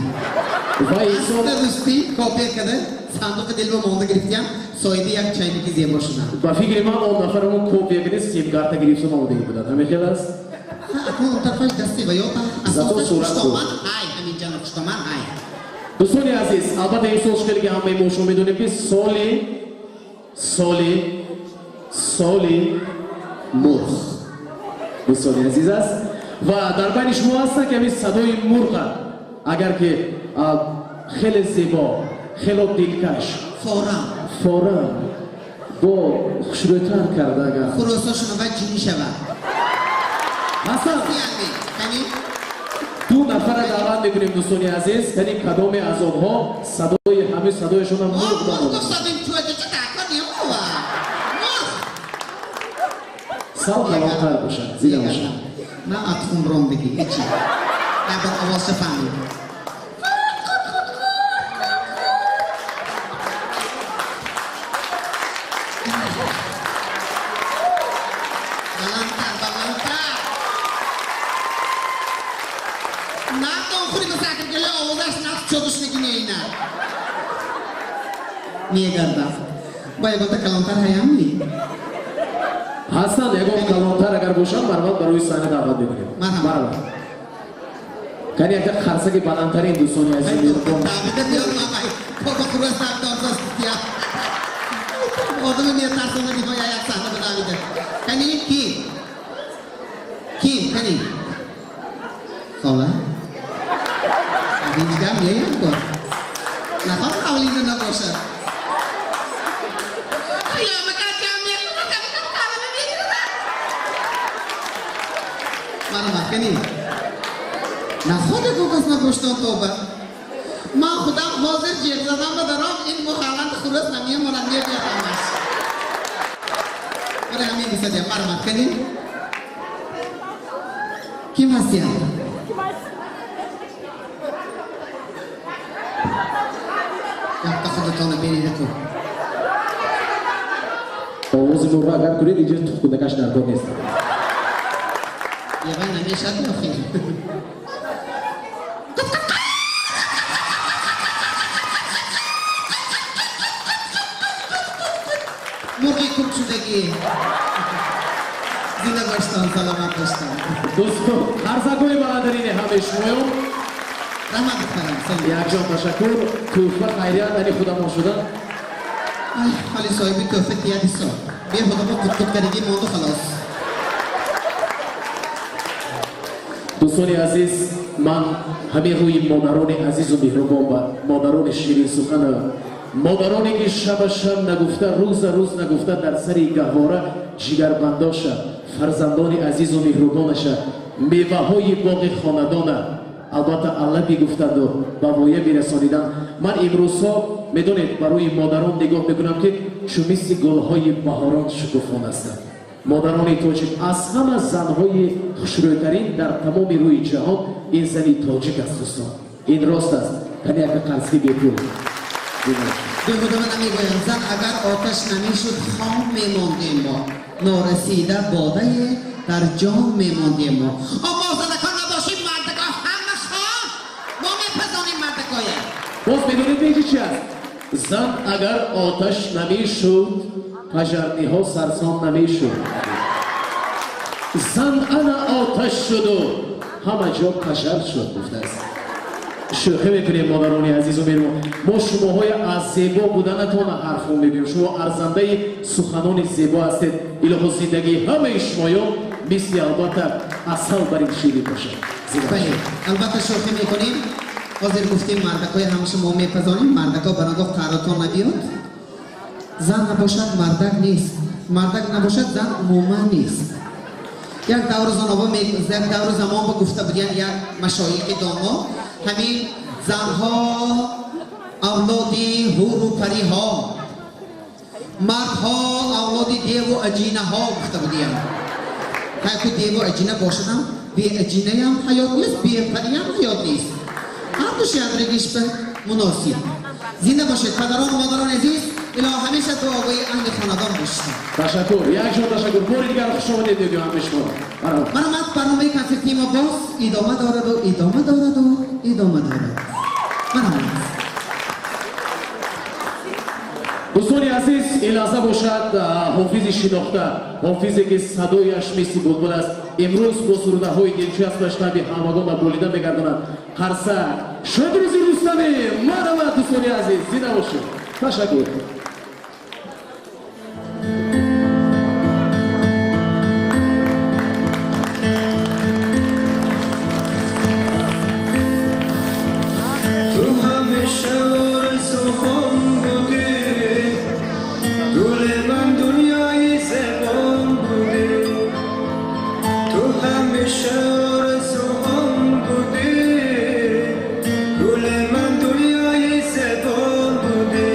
Speaker 3: Ва инсон
Speaker 2: Аста русти копия када сандуқи дилба монда гирифтиям, соҳиби як чайники зебо шудам.
Speaker 3: Ба фикри ман он нафар он копия кади сим-карта гирифтан омодагӣ буданд. Ҳамин хел аст?
Speaker 2: Акун он тарафаш дасти ва ёта.
Speaker 3: Зато сурат буд.
Speaker 2: Хуштоман ҳай, ҳамин ҷаноб хуштоман ҳай.
Speaker 3: Дӯстони азиз, албатта ин сол шуд ки ҳамаи мо шумо медонем ки соли мурғ. Дӯстони азиз аст ва дар байни шумо ҳастанд ки ҳамин садои мурға агар ки хеле зебо, хело дилкаш, форам бо хушрӯйтар карда агар
Speaker 2: хуросо шунавад ҷинӣ шавад.
Speaker 3: Ҳасан, ду нафара даъват мекунем дӯстони азиз, яъне кадоме аз онҳо садои ҳамин садояшонам мурғ баромад. Сал калонтар бошад, зида бошад.
Speaker 2: Ман атфум рондагӣ, ҳечи. Ябар овозша фаҳмид. Баландтар, баландтар. Надон хури масакр геле овозаш нафт чодушники неина. Мегардам. Ба ягонта калонтар ҳаям ни?
Speaker 3: Ҳастанд, ягон калонтар агар бошанд, марҳамат барои саҳна даъват мекунем. Марҳамат. Кани якта қарсаки баландтарин дӯстони азиз меҳрубон.
Speaker 2: Одами метарсонда ниҳоя як саҳна ба давида. Кани ки? Ким? Кани? Хола? Ҳеҷ гап неям ко. Нахоҳ қавлида набошад. Марҳамат, кани? Нахоҳ ягон кас набоштон тоба. Ман худам ҳозир ҷеғ задам ба даром, ин мухалланд хурос намемонад, мебиёд ҳамаш. Барои ҳамин бисадиям. Марҳамат, кани? Ким ҳастиям? Якта худатонро бинед ку.
Speaker 3: Овози мурғ агар кунед, инҷо тухкудакаш дар кор нест.
Speaker 2: Явай намешад охир. Мурғи куб шудагӣ. Зинда боштон, саломат боштон.
Speaker 3: Дӯстон, қарсакҳои баландарини ҳамаи шумоён.
Speaker 2: Раҳмат духтарам.
Speaker 3: Якҷон ташаккур. Тӯҳфа хайрият ани худамон шуда.
Speaker 2: Ай, ҳоли соҳиби тӯҳфа тияд ҳисоб. Беҳуда бо қут-қут кардагӣ монду халос.
Speaker 3: Дӯстони азиз, ман ҳамин рӯи модарони азизу меҳрубон ба модарони ширинсухана, модароне ки шаба шаб нагуфта, рӯза рӯз нагуфта дар сари гаҳвора ҷигарбандоша, фарзандони азизу меҳрубонаша, меваҳои боғи хонадона албатта алла бигуфтанду ба воя бирасониданд. Ман имрӯзҳо медонед барои модарон нигоҳ мекунам ки чун мисли гулҳои баҳорон шукуфон ҳастанд. Модарони тоҷик аз ҳама занҳои хушрӯйтарин дар тамоми рӯи ҷаҳон ин зани тоҷик аст, дӯстон. Ин рост аст. Кани яка қарсаки бепул.
Speaker 2: Беҳуда ман намегӯям, зан агар оташ намешуд, хом мемондем мо. Норасида бодае дар ҷом мемондем мо. Мо занакон набошем, мардакон ҳама хом. Мо мепазонем мардакоя.
Speaker 3: Боз медонед меҷи чи аст? Зан агар оташ намешуд, пажарниҳо сарсон намешуд. Зан ана оташ шуду ҳама ҷо пажар шуд, гуфтааст. Шӯхӣ мекунем модарони азизу меҳрубон. Мо шумоҳои аз зебо буданатон ҳарфо мегӯем. Шумо арзандаи суханони зебо ҳастед. Илоҳо зиндагии ҳамаи шумоён мисли албатта асал бар ин ширин бошад.
Speaker 2: Бале, албатта шӯхӣ мекунем. Ҳозир гуфтем мардакҳои ҳамаша мо мепазонем, мардакҳо барангоҳ қаротон набиёд. Зан набошад, мардак нест. Мардак набошад, зан умуман нест. Як давру замон ба гуфта будиян як машоихи доно, ҳамин занҳо авлоди ҳуру париҳо, мардҳо авлоди деву аҷинаҳо гуфта будиян. Ҳайку деву аҷина бошадам, беаҷинаям ҳаёт нест, бепариям ҳаёт нест. Ҳардуш ядригиш ба муносиб. Зинда бошед, падарон ва модарони азиз, илоҳ ҳамеша дуогӯи аҳли хонадон бошед.
Speaker 3: Ташаккур, як ҷон ташаккур. Бори дигар хуш омадед мегӯям ҳамаи шумо.
Speaker 2: Марҳамат, барномаи консертии мо боз идома дораду, идома дораду, идома дорад. Марҳамат.
Speaker 3: Дӯстони азиз, ин лаҳза бошад ҳофизи шинохта, ҳофизе ки садояш мисли булбул аст, имрӯз бо сурудаҳои дилчаспаш таби ҳамагонро болида мегардонад. Қарсак Шодрӯзи Рустамӣ. Марҳамат, дӯстони азиз, зинда бошед. Ташаккур.
Speaker 10: Ту ҳамеша орзуҳом будӣ, гули ман дунёи зебом будӣ. Ту ҳамеша орзуҳом будӣ, гули ман дунёи зебом будӣ.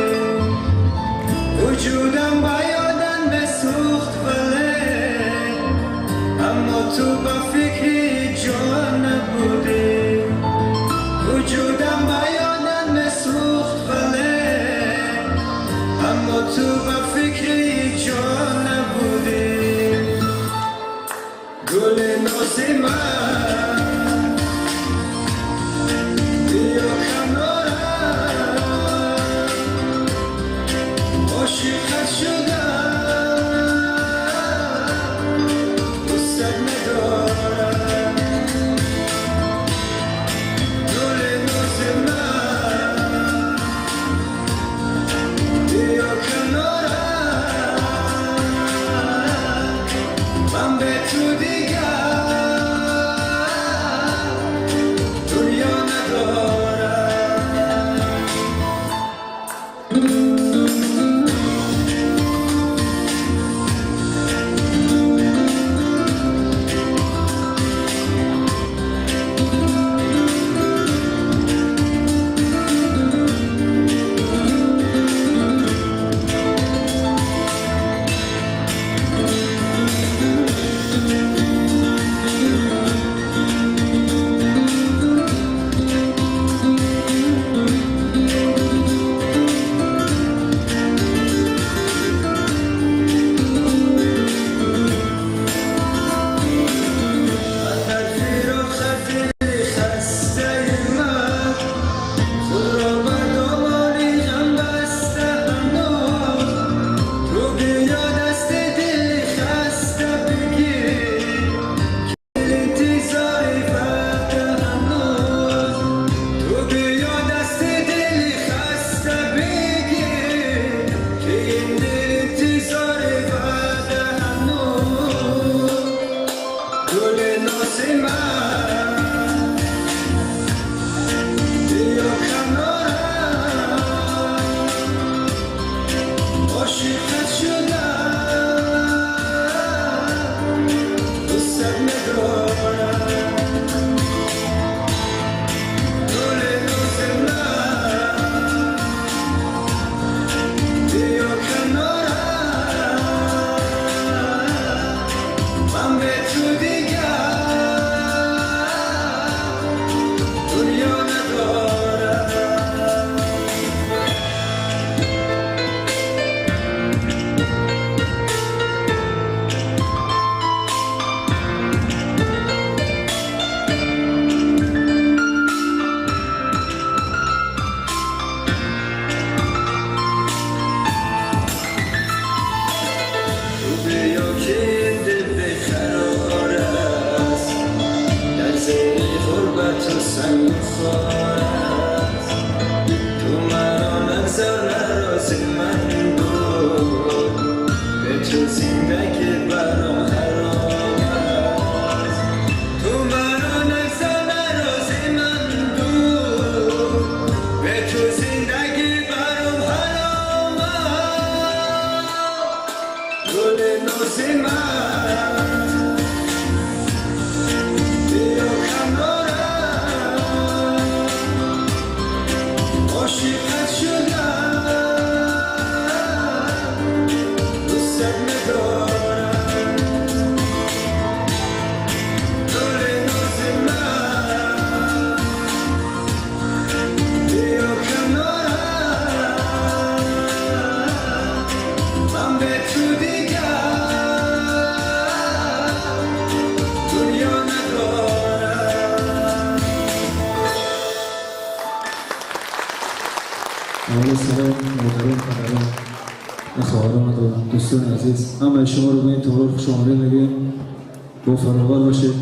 Speaker 6: Аввал салом модарон, падарон ва хоҳарон ва дӯстони азиз. Ҳамаи шуморо ба ин толор хуш омадед мегӯем. Бо фаровар бошед.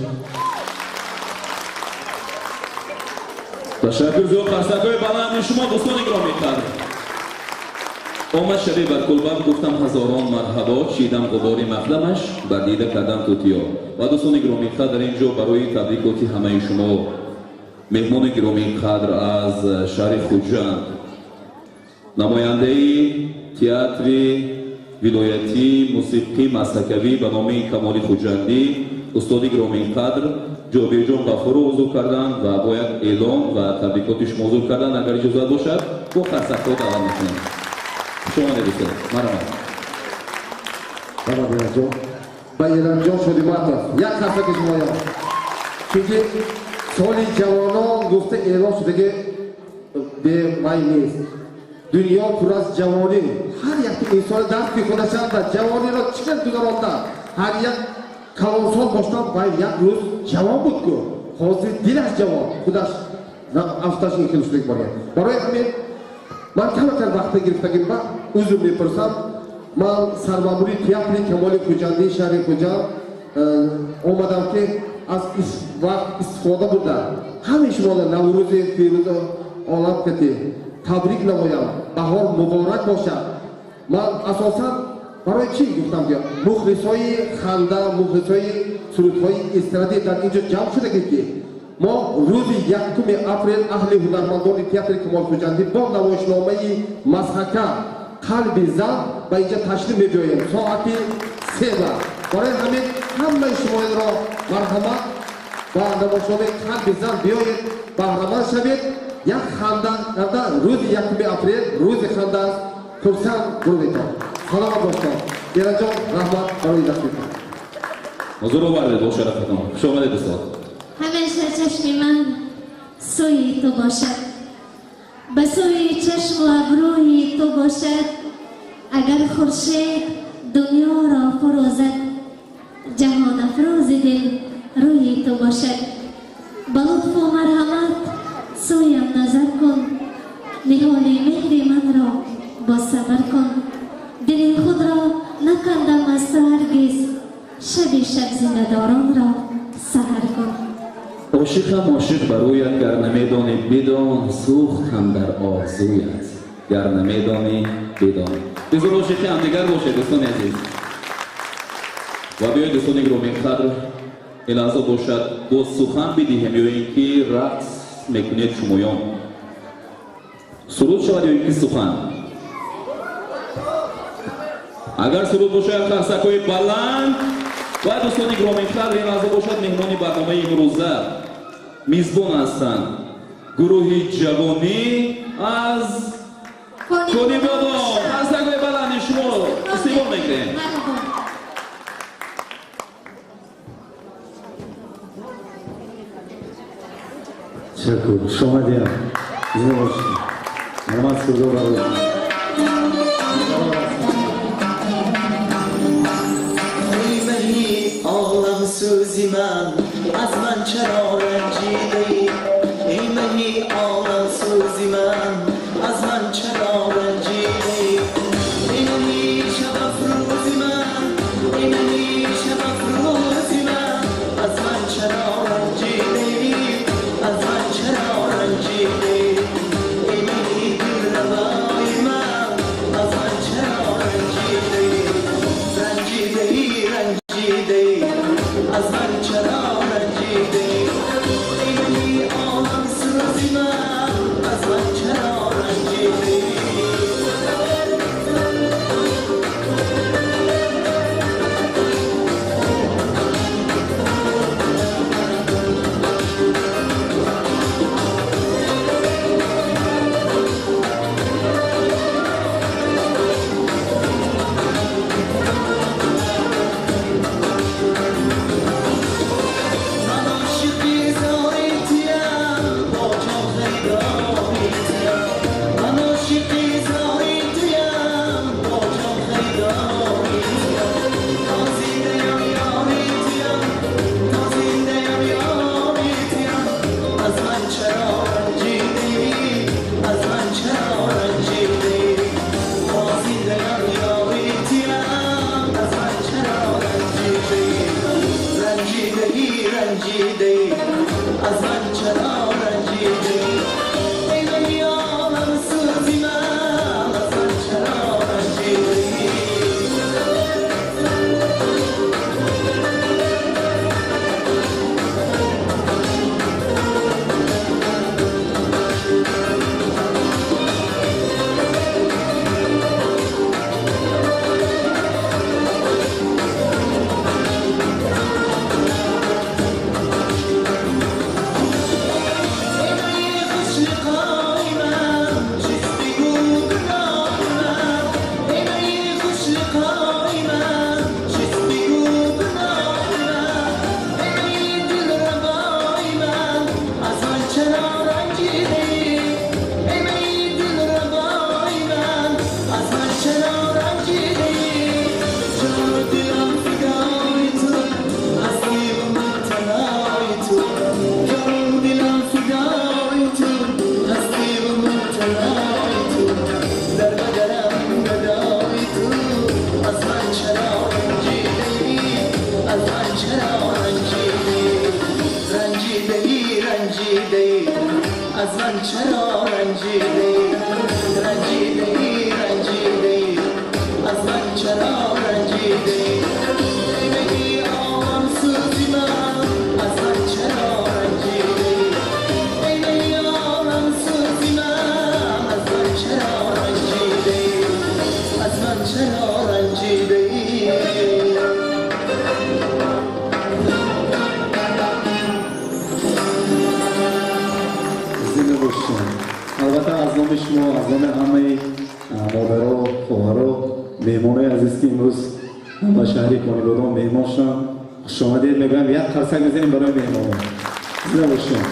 Speaker 11: Ташаккур зиёд, қарсакҳои баланди шумо, дӯстони гиромиқадр. Омад шабе бар кулбам, гуфтам ҳазорон марҳабо, чидам ғубори мақдамаш, бар дида кардам тутиё. Ва дӯстони гиромиқадр, дар ин ҷо барои табрикоти ҳамаи шумо меҳмони гиромиқадр аз шаҳри Хуҷанд, намояндаи театри вилоятии мусиқӣ мазҳакавӣ ба номи Камоли Хуҷандӣ, устоди гиромиқадр Ҷобирҷон Ғафуров ҳузур карданд ва бо як эълон ва табрикоти шумо ҳузур карданд. Агар иҷозат бошад, бо қарсакҳо даъват мекунем. Хуш омадед, устод, марҳамат.
Speaker 8: Бародарҷон, ба Эронҷон Шодиматов як қарсаки шумоям, чунки соли ҷавонон гуфта эълон шудаги бемай нест. Дунё пур аз ҷавонӣ, ҳар як инсони дарки худашанда ҷавониро чӣ хел гузаронда. Ҳар як калонсол боштан бай як рӯз ҷавон буд ку, ҳозир дилаш ҷавон, худаш афташ ин хел шудаги боряд. Барои ҳамин ман камакар вақта гирифтагим ба узр мепурсам. Ман сармамури театри Камоли Хуҷандии шаҳри Хуҷанд омадам, ки аз вақт истифода бурда ҳамаи шуморо Наврӯзи фирӯзи олам кати табрик намоям. Баҳор муборак бошад. Ман асосан барои чӣ гуфтам, ки мухлисҳои ханда, мухлисҳои сурудҳои эстрадӣ дар ин ҷо ҷамъ шудагид, ки мо рӯзи 1 апрел аҳли ҳунармандони театри Камол Хуҷандӣ бо намоишномаи мазҳака «Қалби зан» ба инҷа ташриф мебиёем соати 3. Барои ҳамин ҳамаи шуморо марҳамат, ба намоишномаи «Қалби зан» биёед, баҳраманд шавед. Як ханда карда рӯзи 1 апрел рӯзи ханда аст. Хурсанд буруветон, саломат бошед. Эронҷон, раҳмат барои дастгиритон.
Speaker 11: Ҳузур овардед, бо шарафатон. Хуш омадед, устод.
Speaker 5: Ҳамеша чашми ман сӯи ту бошад, ба сӯи чашму абрӯи ту бошад. Агар хуршед дунёро фурӯзад, ҷаҳонафрӯзи дил рӯи ту бошад. Ба лутфу марҳамат сӯям назар кун, ниҳоли меҳри манро босамар кун. Дили худро накандам аз ту ҳаргиз, шаби шаб зиндадоронро саҳар кун.
Speaker 11: Ошиқам ошиқ ба рӯят, гар намедонӣ бидон, сӯхтам дар орзуят, гар намедонӣ бидон. Бизор ошиқи ҳамдигар бошед, дӯстони азиз. Ва биёед, дӯстони гиромиқадр, ин лаҳза бошад боз сухан бидиҳем ё ин ки рақс мекунед шумоён? Суруд шавад ё ин ки сухан? Агар суруд бошад, қарсакҳои баланд. Ва дӯстони гиромиқадр, ин лаҳза бошад меҳмони барномаи имрӯза мизбон ҳастанд гурӯҳи ҷавонӣ аз Конибодом. Қарсакҳои баланди шумо истиқбол мекунем.
Speaker 7: Ташаккур, хуш омадед. Зинда бошед. Марҳамат, сурудо барои.
Speaker 10: Олам сӯзи ман, аз ман чаро ранҷидаӣ? Эй маҳи олам сӯзи ман, аз ман чаро ранҷидаӣ? Эй маҳи шабафрӯзи ман, эй маҳи шабафрӯзи ман, аз ман чаро ранҷидаӣ? Аз ман чаро ранҷидаӣ? Эй маҳи дилрабои ман, аз ман чаро ранҷидаӣ? Ранҷидаӣ, ранҷидаӣ, аз ман чаро ранҷидаӣ? Эй маҳи олам сӯзи ман, аз ман чаро ранҷидаӣ? از من چرا رنجیده‌ای؟ ای مهی عالم سوزی من، از من چرا رنجیده‌ای؟ ای مهی خوش لقای من، چیست بگو گناه من؟ ای مهی خوش لقای من، چیست بگو گناه من؟ ای مهی دلربای من، از من چرا رنجیده‌ای؟ ای مهی دلربای من، از من چرا رنجیده‌ای؟ جان و دلم فدای تو، هستی و مبتلای تو. جان و دلم فدای تو، هستی و مبتلای تو. در بدرم گدای تو، از من چرا رنجیده‌ای؟ از من چرا رنجیده‌ای؟ رنجیده‌ای، رنجیده‌ای، از من چرا رنجیده‌ای؟ رنجیده‌ای، رنجیده‌ای، از من چرا رنجیده‌ای؟ ای مهی عالم سوزی من، از من چرا رنجیده‌ای؟ ای مهی عالم سوزی من، از من چرا رنجیده‌ای؟ از من چرا رنجیده‌ای؟
Speaker 7: Зинда бошед. Албатта, аз номи шумо, аз номи ҳамаи модаро, хоҳаро, меҳмонои азиз, ки имрӯз ба шаҳри Конибодом меҳмон шуданд, хушомадед мегӯям. Як қарсак мезанем барои меҳмонон. Зинда бошед.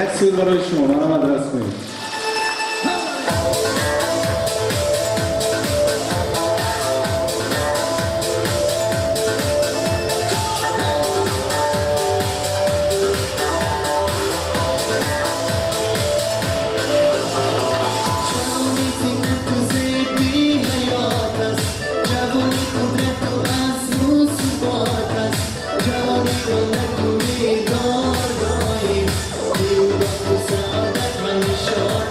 Speaker 7: Як суруд барои шумо, марҳамат, рақс кунед.
Speaker 10: جوانی فکر تو زیبی حیات است، جوانی قدرت و عزم و ثبات است. جوانی را نکنی دار دایم، بیوبخت و سعادت همیشه.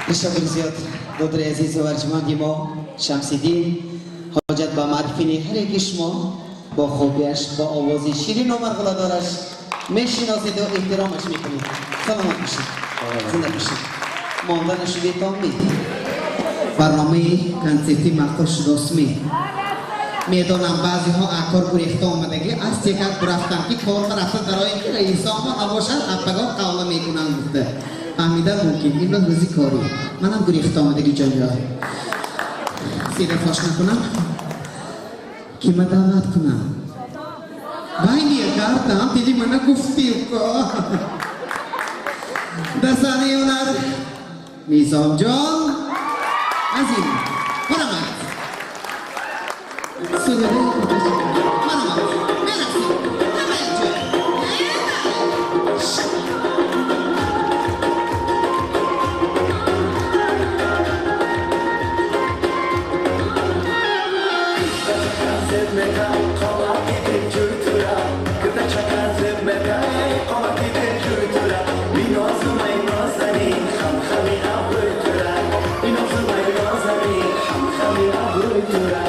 Speaker 2: Ташаккур зиёд, додари азизу арҷманди мо Шамсиддин. Ҳоҷат ба маърифини ҳар яки шумо бо хубиаш, бо овози ширину марғуладораш мешиносиду эҳтиромаш мекунед. Саломат бошед, зинда бошед. Монда нашудед то барномаи консертӣ маъқул шудосми. Медонам, баъзеҳо акор гурехта омадагӣ аз текат рафтам, ки кор рафта дароем, ки раисомо набошад, аппагоҳ қавла мекунанд гуфта. Фаҳмидан мумкин, имрӯз рӯзи корӣ, манам гурехта омадагӣ. Ҷонҷо, сира фош накунам, ки ма даъват кунам. Вай, мегардам, дили мана гуфтӣ. Дар саҳнаи ҳунар Низомҷон Азим. Марҳамат, марҳамат, мерақсем ҳама якҷоя.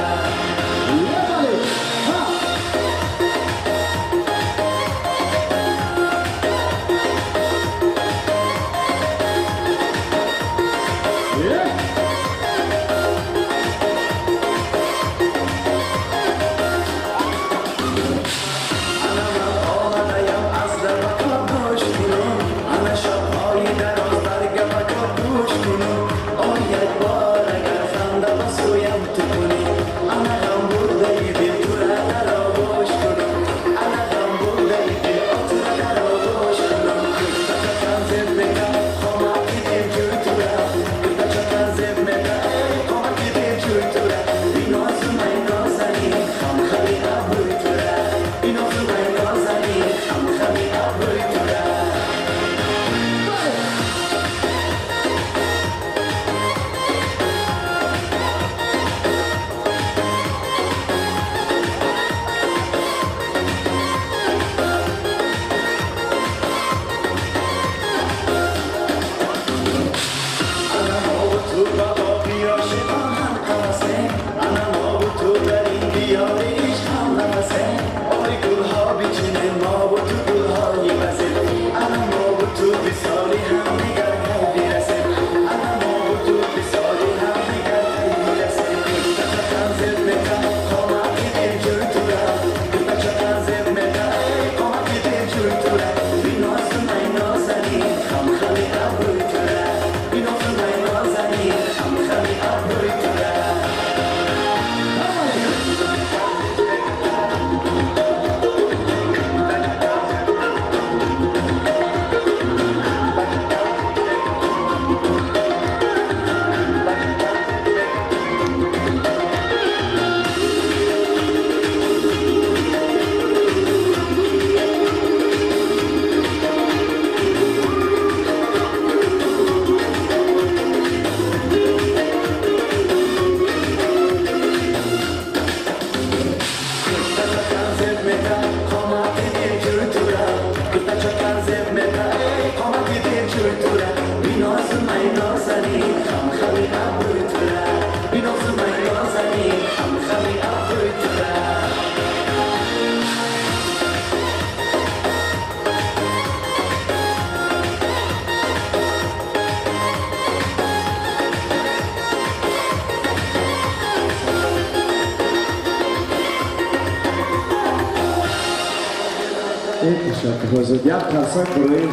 Speaker 7: Ташаккур. Як қарсак барои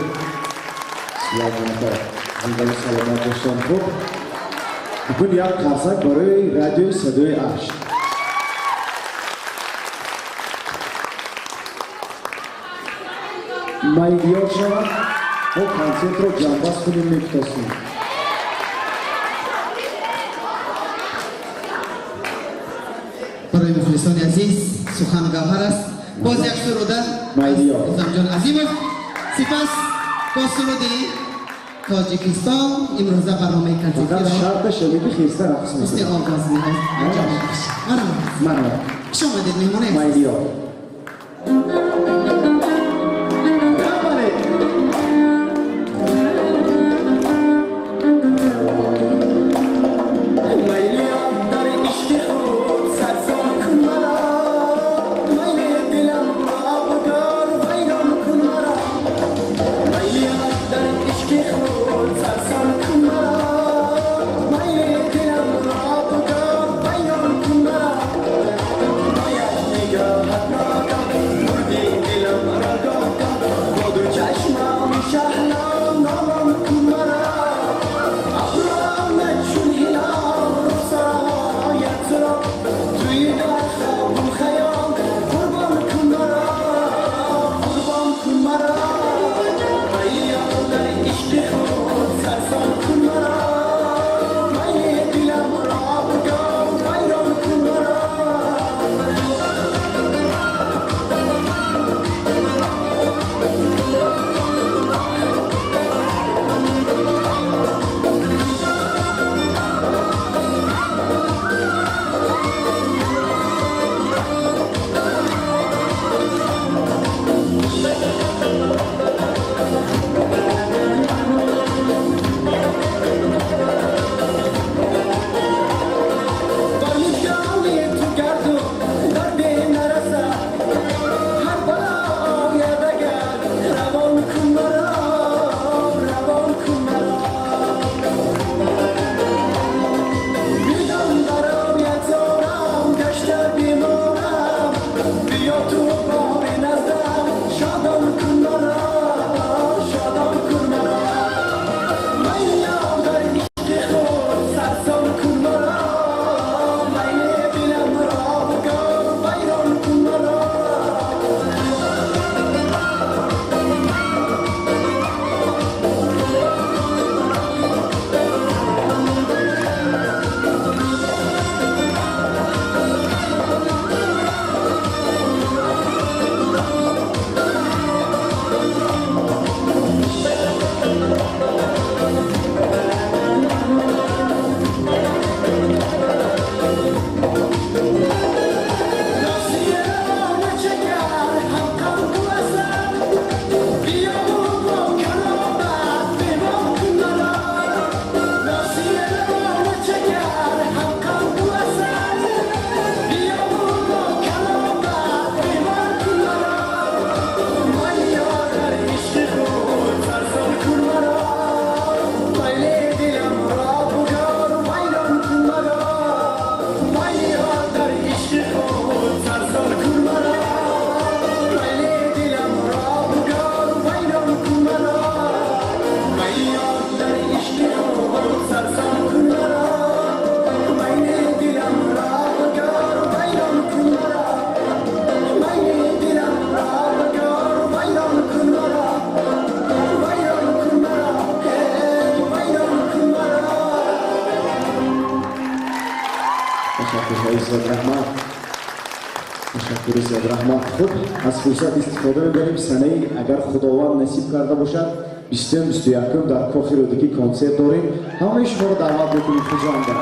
Speaker 7: Сулаймонака, зиндагӣ, саломат бошанд. Хуб, букун як қарсак барои радиои Садои Ашт. Майдиёр шавад, мо консертро ҷамъбаст кунем, мекутасем.
Speaker 2: Барои мухлисони азиз, сухан гавҳар аст. Боз як суруда Низомҷон Азимов, сипас бо суруди Тоҷикистон имрӯза барномаи консертиро
Speaker 7: шарташ ҳамин ки хеста рақс
Speaker 2: ҳусни оғоз анҷом мебахшад.
Speaker 7: Марҳамат,
Speaker 2: хуш омадед, меҳмони азиз.
Speaker 7: Майдиёр.
Speaker 10: خود سرسان کن مرا، میل دلم را بگار ویران کن مرا. باید نگاهت ناگاه مردی دلم را گاه گاه، با دو چشمم شهلا نالان کن مرا. ابرامت چون هلال رخسارهایت را، توی در خواب و خیال قربان کن مرا، قربان کن مرا. ای در عشق خود سرسان کن مرا، میل دلم را بگار ویران کن مرا. بر مژگان تو گردون دردی نرسد، هر بلا آید اگر روان کن مرا، روان کن مرا. میدان برایت زارم گشته بیمارم، بیا تو بار نزدم شادان کن مرا، شادان کن مرا. میل در عشق خود سرسان کن مرا، میل دلم را بگار ویران کن مرا. ناسیه چگر هم قلب و اثر، بیا و با کرامت مهمان کن مرا. ناسیه چگر هم قلب و اثر، بیا و با کرامت مهمان کن مرا. میل در عشق خود سرسان کن مرا، میل دلم را بگار ویران کن مرا. میل در عشق خود سرسان کن مرا، میل دلم را بگار ویران کن مرا. میل در عشق خود سرسان کن مرا، میل دلم را بگار ویران کن مرا. میل دلم را بگار ویران کن مرا، ویران کن مرا، ویران کن مرا.
Speaker 7: Ташаккурҳои зиёд, раҳмат. Ташаккури зиёд, раҳмат. Хуб, аз фурсат истифода мебарем. Санаи агар Худованд насиб карда бошад, 20-21 дар Кохи Рӯдакӣ консерт дорем. Ҳамаи шуморо даъват мекунем. Хуҷанда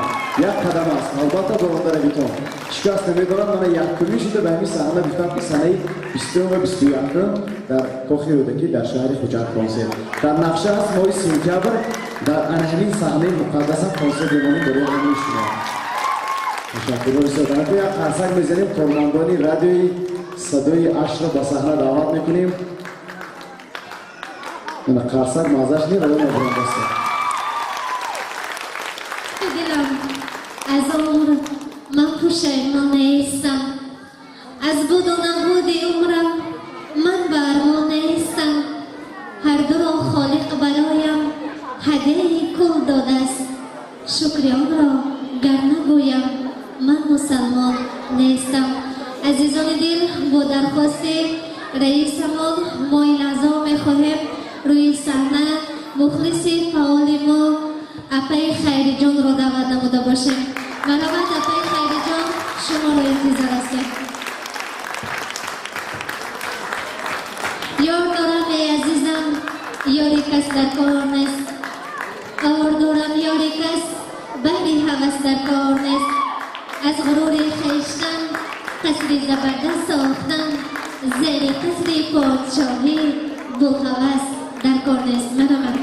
Speaker 7: як қадам аст, албатта бародаравитон ҳеҷ кас намедонад. Мана якумин шуда ба ҳамин саҳна гуфтам, ки санаи 20 ва 21 дар Кохи Рӯдакӣ дар шаҳри Хуҷанд консерт дар нақша аст. Моҳи сентябр дар ана ҳамин саҳнаи муқаддасам консерт мемонем барои ҳамаи шумо. Ташаккурҳои зиёд. Ана як қарсак мезанем. Кормандони радиои садои Ашро ба саҳна даъват мекунем. Ана қарсак маззаш не раё мебарам баста.
Speaker 5: Дилам аз умр ман пушаймон нестам, аз буду набуди умрам ман ба армон нестам. Ҳар дуро Холиқ бароям ҳадияи кул додааст, шукри онро гар нагӯям ман мусалмон нестам. Азизони дил, бо дархости раисамон мо ин лаҳзаҳо мехоҳем рӯи саҳна мухлиси фаъоли мо апаи Хайриҷонро даъват намуда бошем. Марҳамат, апаи Хайриҷон, шуморо интизор ҳастем. Ёр дорам, эй азизам, ёри кас дар кор нест. Ор дорам, ёри кас баҳри ҳавас дар кор нест. Аз ғурури хештан қасри забардаст сохтан, зери қасри подшоҳӣ булҳавас дар кор нест. Марҳамат.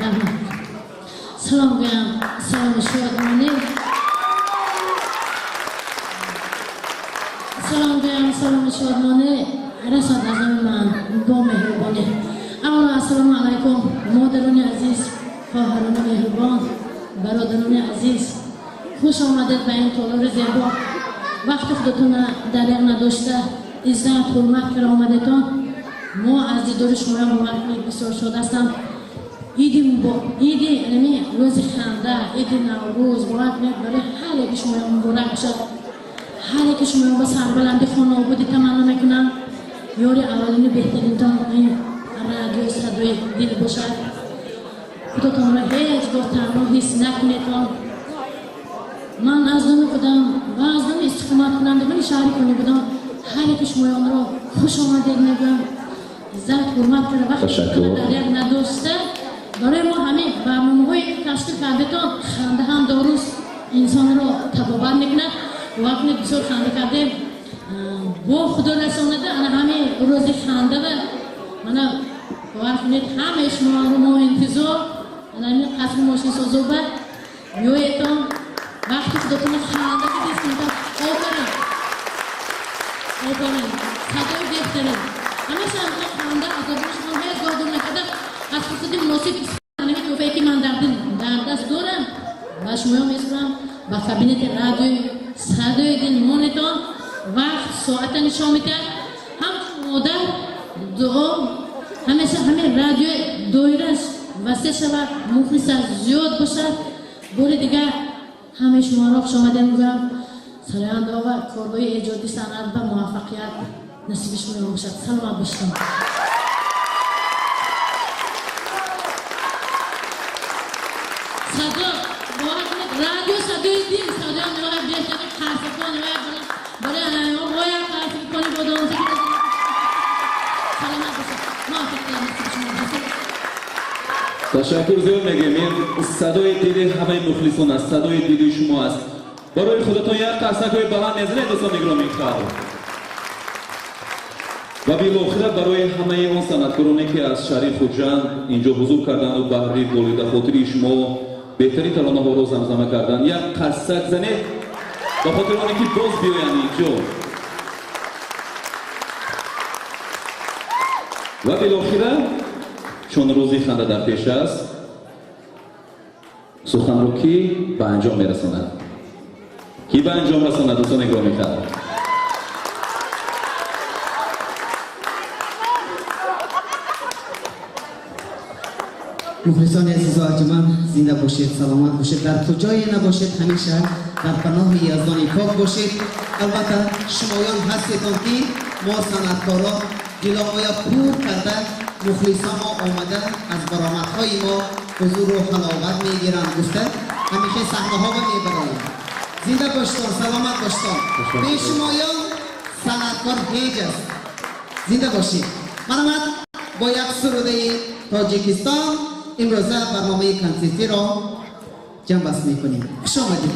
Speaker 12: Раҳмат. Салом гӯям, саломи шодмонӣ. Салом гӯям, саломи шодмонӣ расад аз он ман бо меҳрубонӣ. Аввало ассалому алайкум, модарони азиз. Хоҳарони меҳрубон, бародарони азиз, хуш омадед ба ин толори зебо. Вақти худатонро дареғ надошта, иззат, ҳурмат кара омадетон. Мо аз дидори шумоям бовар кунед бисёр шод ҳастам. Иди ами рӯзи ханда, иди Наврӯз бовар кунед барои ҳар яки шумоям муборак бошад. Ҳар яки шумоям ба сарбаланди хонаободӣ таманно мекунам. Ёри аввалини беҳтаринтон ин радиои садои дил бошад. Худотонро ҳеҷ гоҳ танҳо ҳис накунедон. Ман аз номи худам ва аз номи истиқоматкунандагони шаҳри Конибодом ҳар яки шумоёнро хуш омадед мегӯям. Иззат, ҳурмат кара вақти дареғ надошта барои мо ҳамин барномаҳое ки ташкил кардетон ханда ҳам доруст, инсонро табобат мекунад. Бовар кунед бисёр ханда кардем. Бо худо расонада ана ҳамин рӯзи ханда ва мана бовар кунед ҳамаи шуморо мо интизор ана ҳамин қасри мошинсозоба биёедтон, вақти худотонро ханда кардистонтон. Офарин, офарин, садои беҳтарин. Ҳамеша ҳамин ханда аз забони шумо ҳеҷ гоҳ дур накарда, аз фурсати муносиб ҳамин тӯҳфае ки ман дар даст дорам ба шумоё месупорам. Ба кабинети радиои садои дил монетон. Вақт соата нишон медиҳад. Ҳамчун модар дуо ҳамеша ҳамин радиои доираш васеъ шавад, мухлисаш зиёд бошад. Бори дигар ҳамаи шуморо хуш омадед мегӯям. Сарояндаҳо ва корҳои эҷодии санъат ба муваффақият насиби шумо бошад. Саломат бошед. Садо бовар кунед радио садои дил, садои ниҳоят беҳтарин, қарсакҳо ниҳоят барои бояд қарсаки Конибодом. Саломат бошед, муваффақият насиби шумо бошад.
Speaker 11: Ташаккур зиёд мегӯем. Ин садои дили ҳамаи мухлисон аст, садои дили шумо аст. Барои худатон як қарсакҳои баланд мезанед, дӯстони гиромии қадр. Ва билохира барои ҳамаи он санъаткороне ки аз шаҳри Хуҷанд инҷо ҳузур карданду баҳри болидахотири шумо беҳтарин таронаҳоро замзама карданд, як қарсак занед ба хотири оне ки боз биёянд инҷо. Ва билохира чун рӯзи ханда дар пеш аст, суханро кӣ ба анҷом мерасонад? Кӣ ба анҷом расонад, дӯстони гиромии қадр?
Speaker 2: Мухлисони азизу арҷуманд, зинда бошед, саломат бошед, дар куҷое набошед, ҳамеша дар паноҳи Яздони пок бошед. Албатта шумоён ҳастедон ки мо санъаткоро дилоҳоя пур карда, мухлисон мо омада аз баромадҳои мо ҳузуру ҳаловат мегиранд гуфта ҳамеша саҳнаҳо мебароем. Зинда боштон, саломат боштон. Бе шумоён санъаткор ҳеҷ аст. Зинда бошед. Марҳамат бо як сурудаи Тоҷикистон имрӯза барномаи консертиро ҷамъбаст мекунем. Хуш омадед.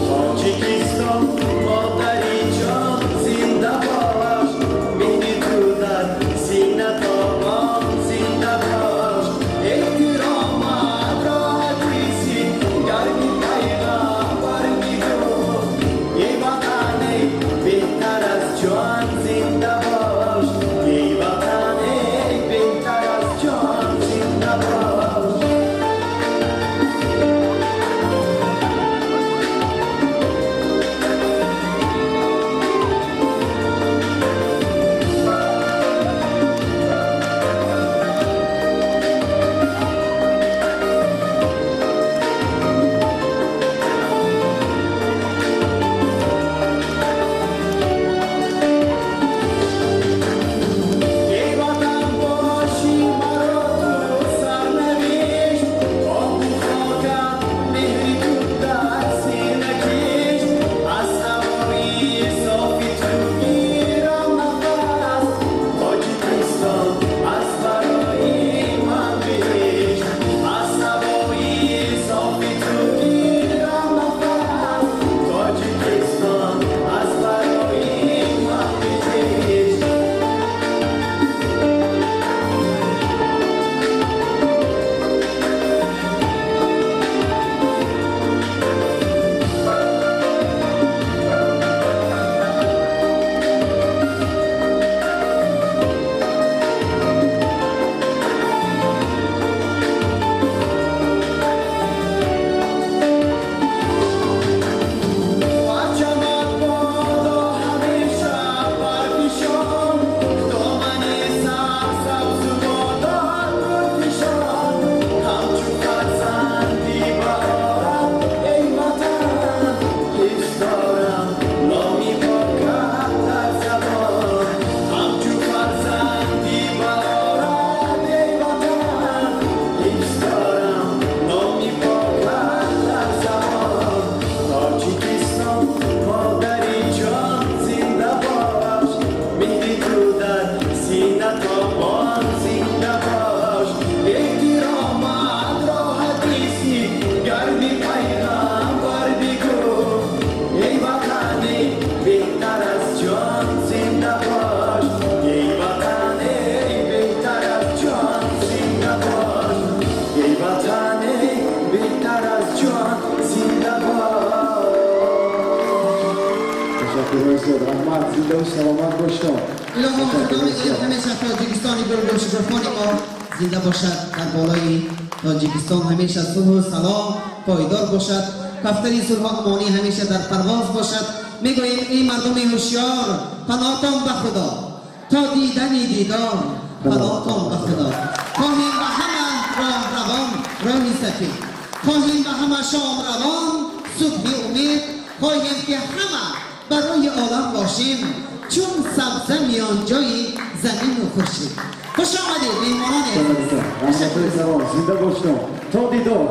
Speaker 10: Тоҷикистон модари ҷон, зинда бош, меҳри ту дар сина.
Speaker 7: Ташаккурҳои зиёд, раҳмат, зиндаву саломат бошед.
Speaker 2: Илоҳо, Худо мегӯяд, ҳамеша Тоҷикистони гулгулшукуфони мо зинда бошад. Дар болои Тоҷикистон ҳамеша сулҳу салом пойдор бошад, кафтари сулҳу амонӣ ҳамеша дар парвоз бошад. Мегӯем, эй мардуми ҳушёр, паноҳтон ба Худо, то дидани дидор, паноҳтон ба Худо. Хоҳем ба ҳама роҳравон роҳи сафед, хоҳем ба ҳама шомравон субҳи умед, хоҳем ки ҳама барои олам бошем чун сабза миёнҷои замину хуршед. Хуш омадед, меҳмонони азиз.
Speaker 7: Раҳматҳои калон, зинда бошед, то дидор.